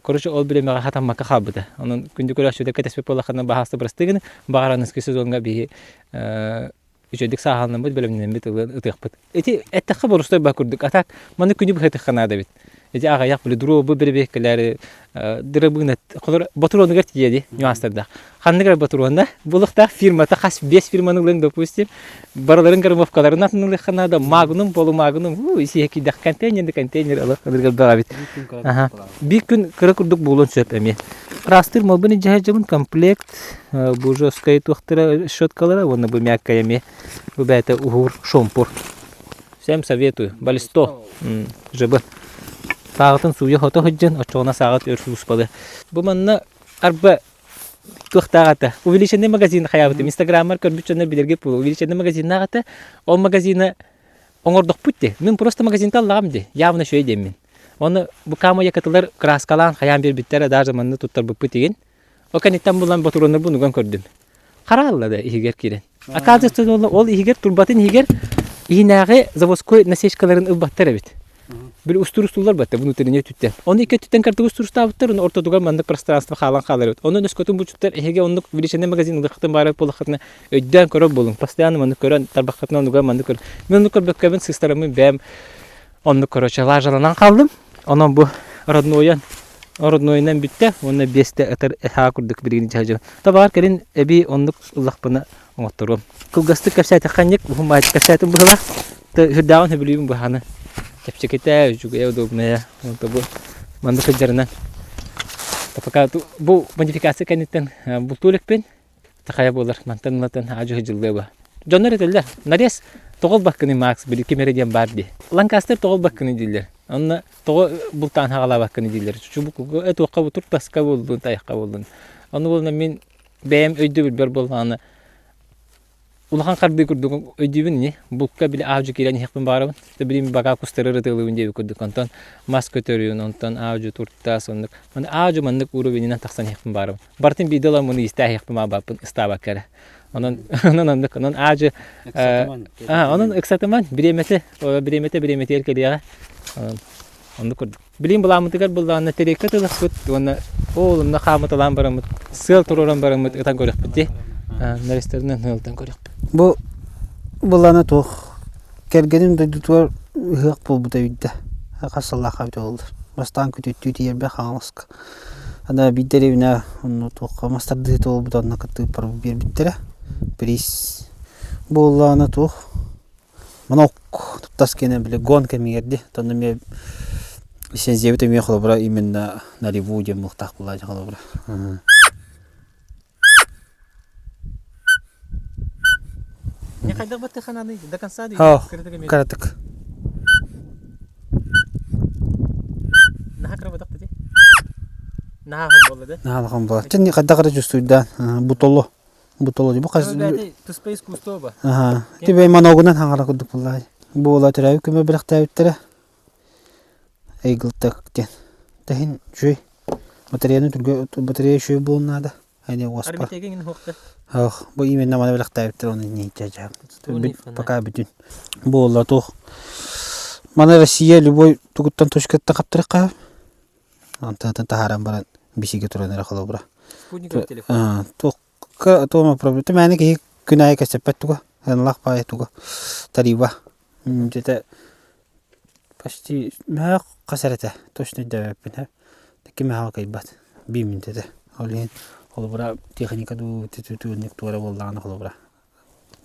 короче ол бириэмэҕэ хатаммакка хаалбыта онон күндү көрөөччүлэр кэтэспит буоллаххына баһаалыста бырастыы гына баҕараныскы сезоҥҥа биһи үчүгдүк сааһыланаммыт бэлэмнэммит ылыан ытыахпыт ити эттэххэ борустой ба курдук а так маны күнү быһытыхха наада эбит ити аҕыйах били дробу бэрэбиэккэлээри дырабыына холор ботуруонугар тиийэ дии нюанстардаах ханнык эрэ ботуруонна булуохтаах фирмата хас биэс фирманы ылыаҥ допустим барыларын граммовкаларын атын ылыахха наада магнум полумагнум уу сиһэ киирдэх контейнер да контейнер ылар ылырга бэҕэбит биир күн кыра курдук буолуон сөп эмиэ ыраастыыр малбын илдьэ сылдьабын комплект бу жесткай туохтара щеткалара уонна бу мягкая эмиэ бу бэйэтэ уһуур шомпур Всем советую. Балисто. ЖБ. Сааҕытын сууйа-хото сылдьан, оччоҕуна сааҕыт өр сууспалы. Бу манна арба туохтаах этэ. Увеличенный магазин хайаабытым. Инстаграммар көрбүт дьоннор билэргэ буолуо. Увеличенный магазиннаах этэ. Ол магазина оҥордохпут дии. Мин просто магазинтан аллаҕым дии. Явно үчүгэй диэммин. Оны бу кама якатылар краскалаан хайаан биэрбиттэрэ даже манны туттарбыппыт игин. Ол кэнниттэн булан ботуруоннарбын уган көрдүм. Хараалла да иһигэр киирэн. Оказывается, ол иһигэр турбатын иһигэр иһинээҕи заводской насечкаларын ылбаттар эбит. Били устур устуллар батта внутренний өттүттэн. Оны икки өттүттэн картык устурустаабыттар, оны ортотугар маннык пространство хаалан хаалар эбит. Онон өскөтүн булчуттар эһиги оннук величина магазин ылыаххытын баарар буоллаххытына өйдөөн көрөр буолуҥ. Постоянно маннык көрөн тарбаххытынан онугар маннык көр. Мин оннук көрбөккөбүн сыыстараммын бэйэм оннук короче лажаланан хааллым. Онон бу роднойан роднойунан бүттэ уонна биэстэ ытар эһаа курдук билигин дьаһдьа. Табаар кэлин эбии оннук ыллахпына оҥотторуом. Кылгастык кэпсээтэххэ уһун баайдык кэпсээтим быһыылаах. Сүрдээҕин сөбүлүүбүн быһааны. Чэпчэкитэ, үчүгэйэ, удобная. Онто бу маннык сылдьарынан. Пока бу модификация кэнниттэн бултуу иликпин. Хайа буолар, мантан ылатын аадьу дьыллыа ба. Дьоннор этэллэр, нарез тоҕо ылбаккыный Макс, били ким эрэ диэн баар дии. Ланкастер тоҕо ылбаккыный дииллэр. Онно тоҕо бултаан хаҕалаабаккыный дииллэр. Чубукуга этуохха бу туртаска буоллун, тайахха буоллун. Ону буолна мин бэйэм өйдөбүлбэр буоллаҕына улахан хардыы курдук өйдүүбүн ини. Булка били аадьу киирэн иһиэхпин баҕарабын. Билим багаа кустары ырытыылыыбын диэбит курдук. Онтон мас көтөрүн, онтон аадьу туртас, оннук. Маны аадьу маннык уровенинэн тахсан иһиэхпин баҕарабын. Барытын биирдэ ылан муну истээһиэхпин баҕарбаппын ыстаабакка эрэ. Онон онон оннук онон аадьы онон ыксатыман бириэмэтэ бириэмэтэ бириэмэтигэр кэлиэҕэ. Оннук курдук. Билим былааммытыгар быллаанна тэриэккэ тылыхпыт уонна ол онно хаамыталаан бараммыт сыал туруоран бараммыт ытан көрүөхпүт дии. Нарестарынан ыалтан көрүөхпүт. Бу былаана туох Кэргэним дойдутугар ыһыах буолбута үүрдэ. Хас сыллаахха эбитэ буоллар. Бастаан күтүөттүү тиийэрбэр Хаҥаласка. Аны биирдэ дэриэбинэ онно туохха мас тардыһыыта буолбута онно кыттыыппар биэрбиттэрэ. Приз буоллаҕына туох манок туттас киэнэ били гон кэмигэр дии. Онно эмиэ лицензиябыт эмиэ холобура именно налеву диэн буолуохтаах буоллаҕа дии холобура. Не хайдах баттыхананый до конца Кыратык. Наһаа кырабатах дии. Наһаа хон буолла да. Наһаа хон буолла. Чын хайдах эрэ чувствуйдаан бутоло. Бутоло бу хас туспа искусство ба. Аха. Тибей маногунан хаҥара курдук буолла. Буола төрөөбүт көмө бэлэхтээбиттэрэ. Эйгылтак диэн. Тэһин үчүгэй. Батареяны түргэ батарея үчүгэй буолуон наада. Эни уоспа. Ох, бу именно маны бэлэхтээбиттэр оны пока бүтүн. Буолла туох. Маны Россия любой тугуттан точкаттан хаптырыкка. Антан таһааран баран бисиге туран эрэ холобура. Туох туома проблема. Мэне киһи күн аайы кэсэппэт туга. Ынлах баайы туга. Тариба. Где-то почти мөһөөх хас эрэ этэ, точно өйдөөбөппүн ээ. Икки мөһөөҕү кыайбат, биир мүнүүтэ этэ. Ол иһин холобура техника дуу, түтүтүннүк туора буоллаҕына холобура.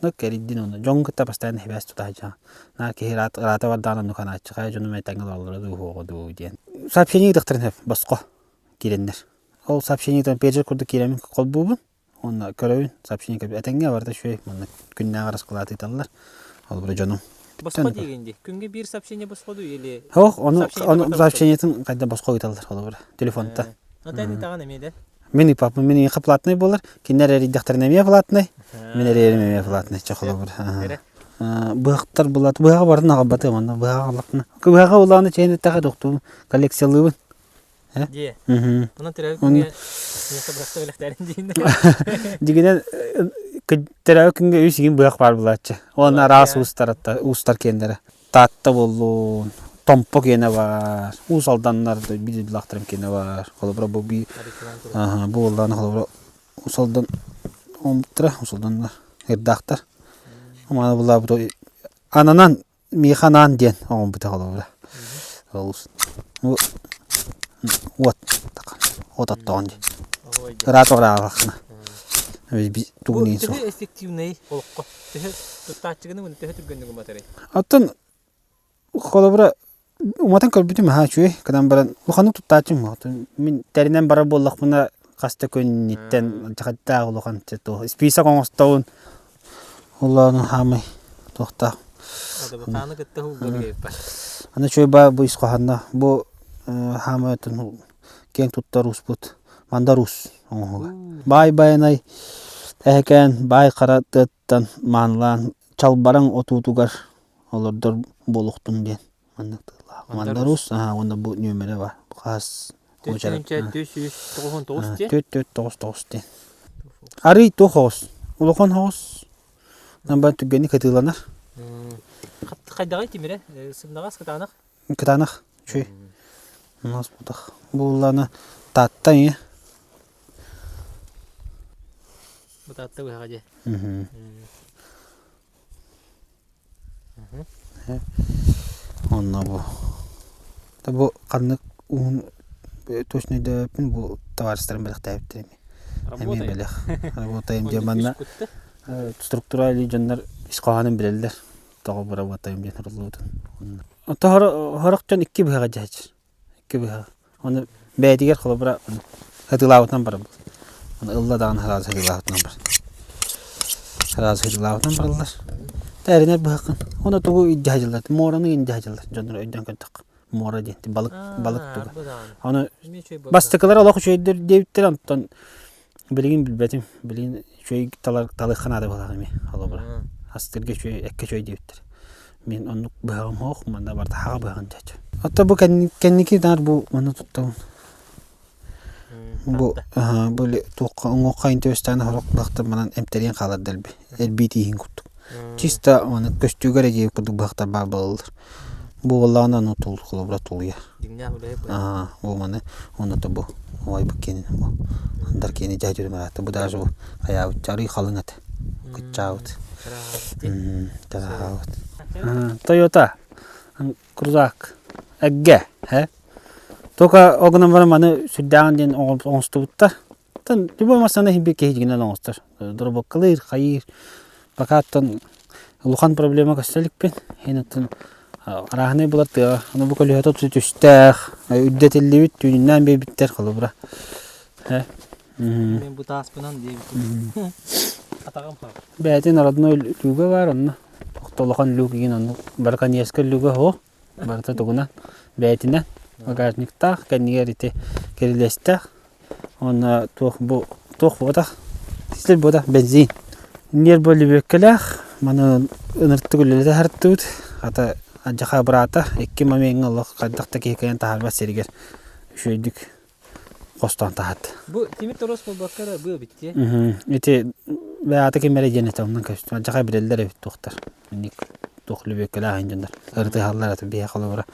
Ну кэрийдин ону. Дьоҥҥун кытта постоянно сибээс тута сылдьаҕын. Наар киһи ыраата бардаҕына оннук анааччы, хайа дьонум этэҥҥэ олороллоро дуу, суоҕа дуу диэн. Сообщение ыытыахтарын сөп, босхо киирэннэр. Ол сообщениетын пейджер курдук киирэммин холбуубун. Уонна көрөбүн, сообщение көрбүт. Этэҥҥэ барыта үчүгэй, маннык күннээҕи раскылаат ыыталлар. Холобура дьонум. Босхо диигин дии. Күҥҥэ биир сообщение босхо дуу или Ох, ону ону сообщениетын хайда босхо ыыталлар холобура телефонта. Ата ыытаҕын эмиэ да? Мин ыыппаппын, мин эйиэхэ платный буолар. Кинилэр эрийдэхтэринэ эмиэ платный. Мин эрийэрим эмиэ платный, чэ холобура. Быһахтар булат, быһаҕы барытын аҕалбатым онно быһаҕы аҕаллахпына. Быһаҕы улааны чэйин эттэхэ тохтуубун, коллекциялыыбын. Дьиэ. Онон төрөөбүт күҥҥэ миэхэ бырахта бэлэхтээрин диин. Дьигинэн төрөөбүт күҥҥэ үс игин быһах баар булааччы. Уонна араас уустар уустар киэннэрэ. Таатта буоллун, Томпо киэнэ баар, Уус Алданнар биир дойдулаахтарым киэнэ баар. Холобура бу би бу буоллаҕына холобура Уус Алдан омуктара, Уус Алданнар, Ырдаахтар. Маны булаабыт ананан Миэхэ анаан диэн оҥорбута холобура. Олус уот уот оттоҕун дии. Ыраата ыраалаххына. Тугун иһин суох. Төһө эффективный олоххо? Төһө туттааччыгыны уонна төһө түргэнник уматарый? Оттон холобура уматан көрбүтүм аһаа үчүгэй. Гынан баран улаханнык туттааччым Мин тэринэн барар буоллахпына хас да күнниттэн дьахаттаах улахан список оҥостобун Улааны хаамай туохтаах. Хааны кытта һууллар Аны үчүгэй баа бу ис хоһоонно бу хаамай оттон киэҥ туттар ууспут Мандар Уус оҥоһуга. Баай Байанай эһэкээн баай хара тыаттан маанылаан чалбараҥ отуутугар олордор буолуохтун диэн маннык тыллаах. Мандар Уус уонна бу нүөмэрэ бар. Хас 499 диэн. 4499 диэн. Арый туох оҕус? Улахан оҕус. Намбан түргэнник кытыыланар. Хайдаҕый тимирэ? Сымнаҕас кытаанах? Кытаанах. Үчүгэй. Мас бутах. Бу Таатта ийэ. Бу Таатта быһаҕа дьэ. Онно бу бу ханнык уһун точно өйдөөбөппүн бу табаарыстарым бэлэхтээбиттэр эмиэ. Эмиэ бэлэх. Работаем диэн манна структура или дьоннор ис хоһоонун билэллэр. Тоҕо бу работаем диэн суруллубутун. Оттон сорох дьон икки быһаҕа дьаһайчыр. Икки быһа. Ону бэйэтигэр холобура сатыылаабытынан барабыт. Ону ылла даҕаны сразу сатыылаабытынан бар. Сразу сатыылаабытынан бараллар. Тэринэр быһаххын. Ону тугу илдьэ сылдьаллар? Муораны илдьэ сылдьаллар. Дьоннор өйдөөн көрдөххө. Муора диэн балык балык туга. Ону бастакылар олох үчүгэйдэр диэбиттэр онтон Билигин билбэтим. Билигин үчүгэй талар талыахха наада буоллаҕа эмиэ холобура. Астыырга үчүгэй, эккэ үчүгэй диэбиттэр. Мин оннук быһаҕым суох, манна барыта хаҕа быһаҕын дьэ. Оттон бу кэнники наар бу манна туттабын. Бу бу туохха уҥуохха интиэстээн сорох быһахтар манан эмтэриэн хаалар дэлби. Эрбии тииһин курдук. Чисто аны көстүүгэ эрэ диэбит курдук быһахтар баар буолаллар. Бу буоллаҕына аны тул холобура тулуйар. Дьиҥнээх үлэһит Аа, бу маны уонна бу убайбыт киэнин бу андар киэни дьаадьырым араата бу даже бу хайаабыт арый халыҥ этэ кыччаабыт тараабыт Тойота крузак эггэ э только ол гынан баран маны сүрдээҕин диэн оҥостубуттар Оттон любой массыына иһин биир киһи дьиҥинэн оҥостор. Дробоккалыыр, хайыыр. Пока оттон улахан проблема көстө иликпин. Иһин оттон арааһынай булар тыаҕа. Аны бу көлүөһэтэ түстээх, үрдэтиллибит, түүнүнээн биэрбиттэр холобура. Мен бу тааспынан диэбитим. Атаҕым хаал. Бэйэтин родной люга баар онно. Улахан люк игин онно браконьерскай люга суох. Барыта тугунан бэйэтинэн багажниктаах, кэннигэр ити кирилиэстээх уонна туох бу туох буотах дизель буотах бензин. Ньиэрбэ лүбүөккэлээх маны ыныртык үлэлэтэ сырыттыбыт. Хата алдьархай быраата икки момеҥҥа олох хайдах да киһи кыайан таһаарбат сиригэр үчүгэйдик. хостоон таһат. Бу тимир торос буолбакка эрэ быа эбит дии. Ити бэйэҕэ ким эрэ диэн этэ онон көстү. Алдьархай билэллэр эбит туохтар. Инник туох лүбүөккэлээх иһин дьоннор ырытыһаллар аты биһиэхэ холобура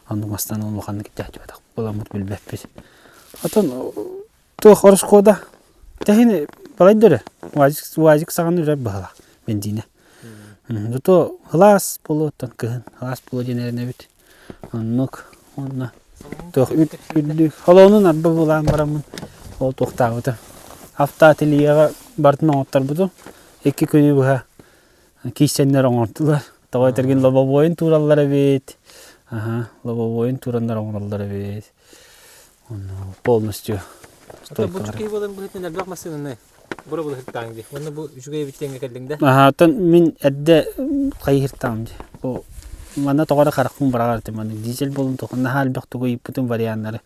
оннук мастан улаханнык дьаһдьыбатах буоламмыт билбэппит. Отон туох ороскуода тэһини балайда өрө УАЗик УАЗик саҕаны үрэр быһалаах бензинэ. Зато һылаас буолуоттан кыһын һылаас буолуо диэн эрэнэбит. Оннук уонна туох үрдүк холоонун арба булаан бараммын ол туохтаабыта. Автоательеҕа барытын оҥотторбутум. Икки күнү быһа киирсэннэр оҥордулар. Тоҕо этэргин лобовойун туураллар эбит. Аха, лобовойун туураннар оҥороллор эбит. Онно полностью Бу киһи буолан быһыытынан элбэх массыынаны Бу дии. Уонна бу үчүгэй эбит диэҥҥэ кэллиҥ да? Аһаа, оттон мин эрдэ хайыһыртаҕым дии. Бу манна тоҕо эрэ харахпын быраҕар этим. Маннык дизель буолун туох наһаа элбэх тугу ыйыппытым варианнары.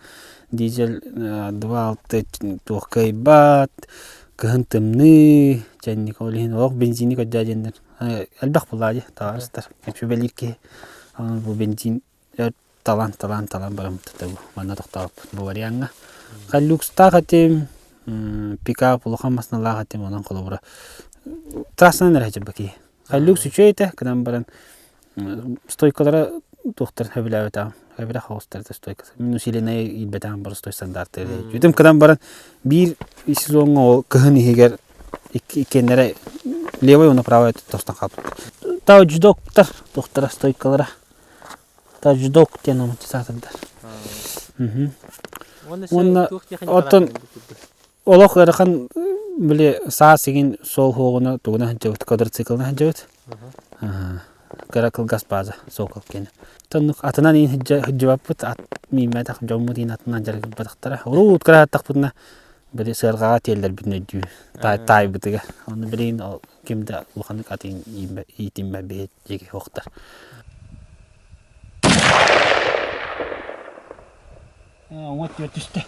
Дизель 2.6 туох кыайбат, кыһын тымныы, чэнник ол иһин олох бензини көрдөө диэннэр. Элбэх буоллаа дии, табаарыстар. Сүбэлиир киһи. Онон бу бензин өр талан талан талан бараммыт бу манна тохтообуппут бу вариаҥҥа. Люкстаах этим, пикап улахан массыыналаах этим онон холобура трассанан эрэ сылдьар киһи. Люкс үчүгэй этэ гынан баран стойкалара туохтар сөбүлээбэтэҕим. Сөбүлэх оҕустар этэ стойкасы. Мин усиленнай иирбэтэҕим простой стандарты. Үтүм кынан баран биир сезоҥҥа ол кыһын иһигэр иккиэннэрэ левый уонна правый тостон хаалбыт. Тау ждоктар туохтара стойкалара Таждок диэн омуччу саатырдар. Уонна оттон олох ыарахан били саас игин суол хуоҕуна тугуна сылдьабыт квадроциклына сылдьабыт. Кыра кылгас бааза Сокол киэнэ. Тоннук атынан иин сылдьыбаппыт ат мииммэтэх дьоммут иин атынан дьарыгырбатахтара. Уруут кыра аттахпытына били сыарҕаҕа тиэллэрбитин өйдүү таайбытыгар. Ону билигин ким да улаханнык ат иитиммэ биһи диэки суохтар. Уҥа өттүгэр түстэ.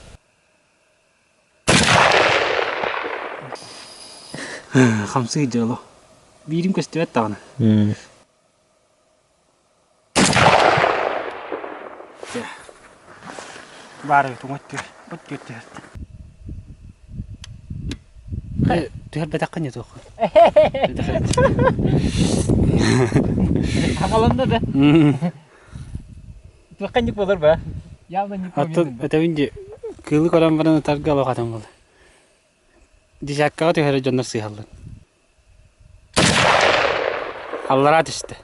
Хамсыы дьоло. Биирим көстүбэт даҕаны. Баар эбит уҥа өттүгэр. Өттүгэр түһэртэ. Түһэрбэтэххин не туох. Хагаланна да. Туохханньык болар ба? Явно не Оттон этэбин дии кыылы көрөн баран ытарга олох атын буолар. Десяткаҕа түһэрэ дьоннор сыыһаллар. Аллараа түстэ.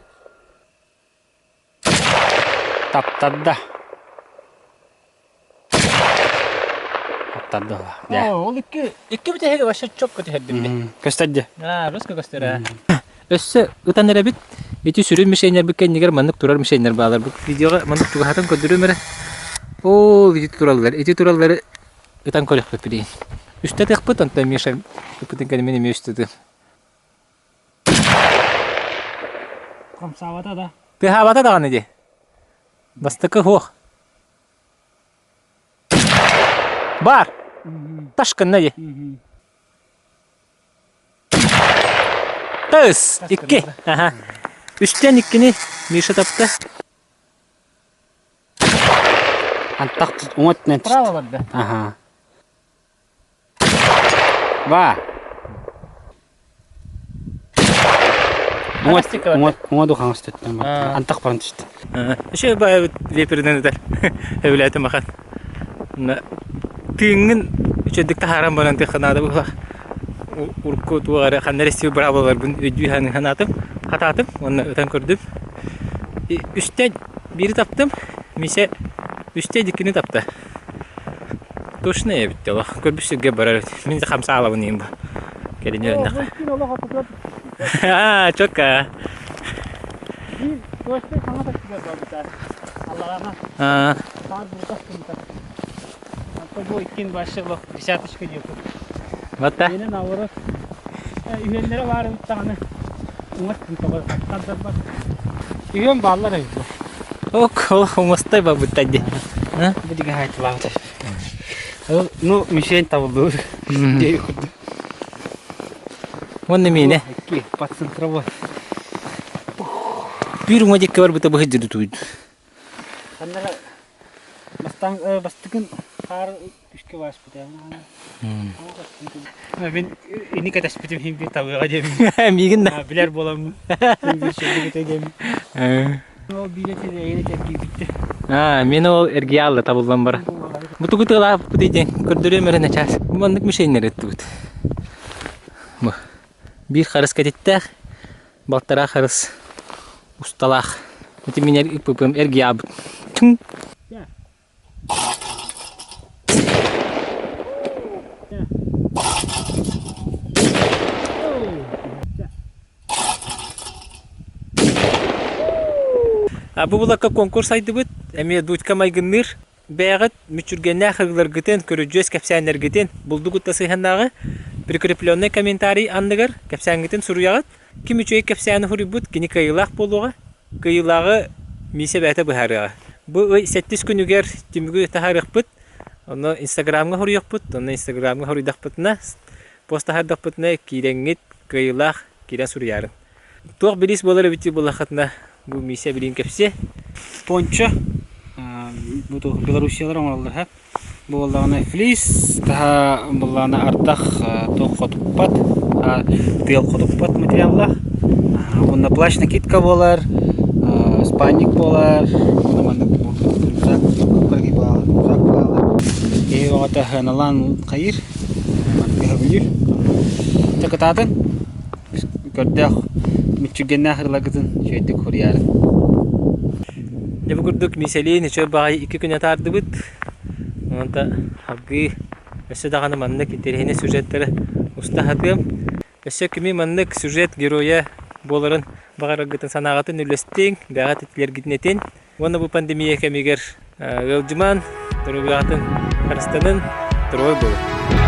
Таптарда. Таптарда Оо, ол икки икки бүтэһиги вообще четко түһэрдим. Көстөр дии. Аа, русска көстөр аа. Өссө ытан эрэбит. Ити сүрүн мишеннэрбит кэннигэр маннык турар мишеннэр баалар. Бу видеоҕа маннык чугаһатан көрдөрүөм эрэ. Оо, ити тураллар. Ити тураллары ытан көрүөхпүт билигин. Үстэ ытыахпыт, онтон Миша ыппытын кэннэ мин эмиэ үстэ ытыам. Хамсаабата да. Тыаһаабата даҕаны дии. Бастакы суох. Бар! Таш гынна дии. Тыс! Икки. Аха. Үстэн иккини Миша тапта. Антах уҥа өттүнэн Право барда. Аха. Ба. Уҥа ду хаҥас өттүнэн Антах баран түстэ. Еще баайбыт веперинэн ытар. Эбилээтим ахан. Тыыҥҥын үчүгэйдик таһааран баран тыахха наада быһыылаах. Урукку туох эрэ ханна эрэ истибит быраабылаларбын өйдүү санаатым, хатаатым уонна ытан көрдүм. Үстэн биири таптым, Миисэ үстэ иккини тапта. Точно эбит олох. Көрбүт сиргэ барар эбит. Мин хамсаалабын иһин бу. Кэлин үөрэннэххэ. Аа, четко. Аа. Десяточка диэку. Вот да. Менен наоборот. Үһүөннэрэ баар эбит даҕаны. Уҥа тардарбат. Үһүөн бааллар эбит. Ок, ол умастай бабытта дии. Бу дигэ хаайтылаабыт. Ну, мишень табыллыбыт. Дии курдук. Уонна миэнэ. Икки, под центровой. Биир уҥа диэки барбыта быһыдьыры туйду. Ханнара бастаан бастыкын хаар Күүскэ бааспыта. Мин ини кэтэспитим иһин биир табыаҕа диэммин. Миигин да. Билэр буоламмын. Биир сөргүтэ диэммин. Ол биирэ тилэйин эргийбиттэ. Аа, мин ол эргийэ алла табыллан бара. Бу тугу тыалаабыппыт диэн көрдөрүөм эрэ начаас. Бу маннык мишеннэр ыттыбыт. Бу биир харыс кэтиттээх, балтараа харыс усталаах. Ити мин ыппыпым эргийаабыт. Түҥ. Бу булакка конкурс айдыбыт, эмиэ Дудька майгынныыр. Бэйэҕит мүччүргэннээх ырыаларгытын, көрүдьүөс кэпсээннэргитин булдугутта сыһыаннааҕы прикрепленный комментарий анныгар кэпсээҥҥитин суруйаҕыт. Ким үчүгэй кэпсээни суруйбут, кини кыайыылаах буолуоҕа. Кыайыылааҕы Миисэ бэйэтэ быһаарыаҕа. Бу ый сэттис күнүгэр түмүгү таһаарыахпыт. Онно Инстаграмҥа суруйуохпут. Онно Инстаграмҥа суруйдахпытына, пост таһаардахпытына киирэҥҥит кыайыылаах киирэн суруйаарыҥ. Туох бириис буолар эбитий буоллаххытына, бу Миисэ билигин кэпсиэ. Пончо бу туох Белоруссиялар оҥороллор һэ. Буоллаҕына флис таһа буоллаҕына ардах туох хотуппат, тыал хотуппат материаллаах. Уонна плащ накидка буолар, спальник буолар, уонна маннык рюкзак рюкзак буолар. Киһи оҕото сыаналаан хайыыр, маннык өһөбүлүүр. Чэ кытаатын. Көрдөөх, мүччүргэннээх ырыларгытын үчүгэйдик суруйаарыҥ. Дьэ бу курдук Миисэлиин үчүгэй баҕайы икки күн атаардыбыт. Онтон салгыы өссө даҕаны маннык интэриэһинэй сюжеттары уста сатыам. Өссө кими маннык сюжет геройа буоларын баҕараргытын санааҕытын үллэстиҥ, бэҕэ этилэргитин этин. Уонна бу пандемия кэмигэр ыалдьымаан, доруобуйаҕытын харыстанын, доруобай буолуҥ.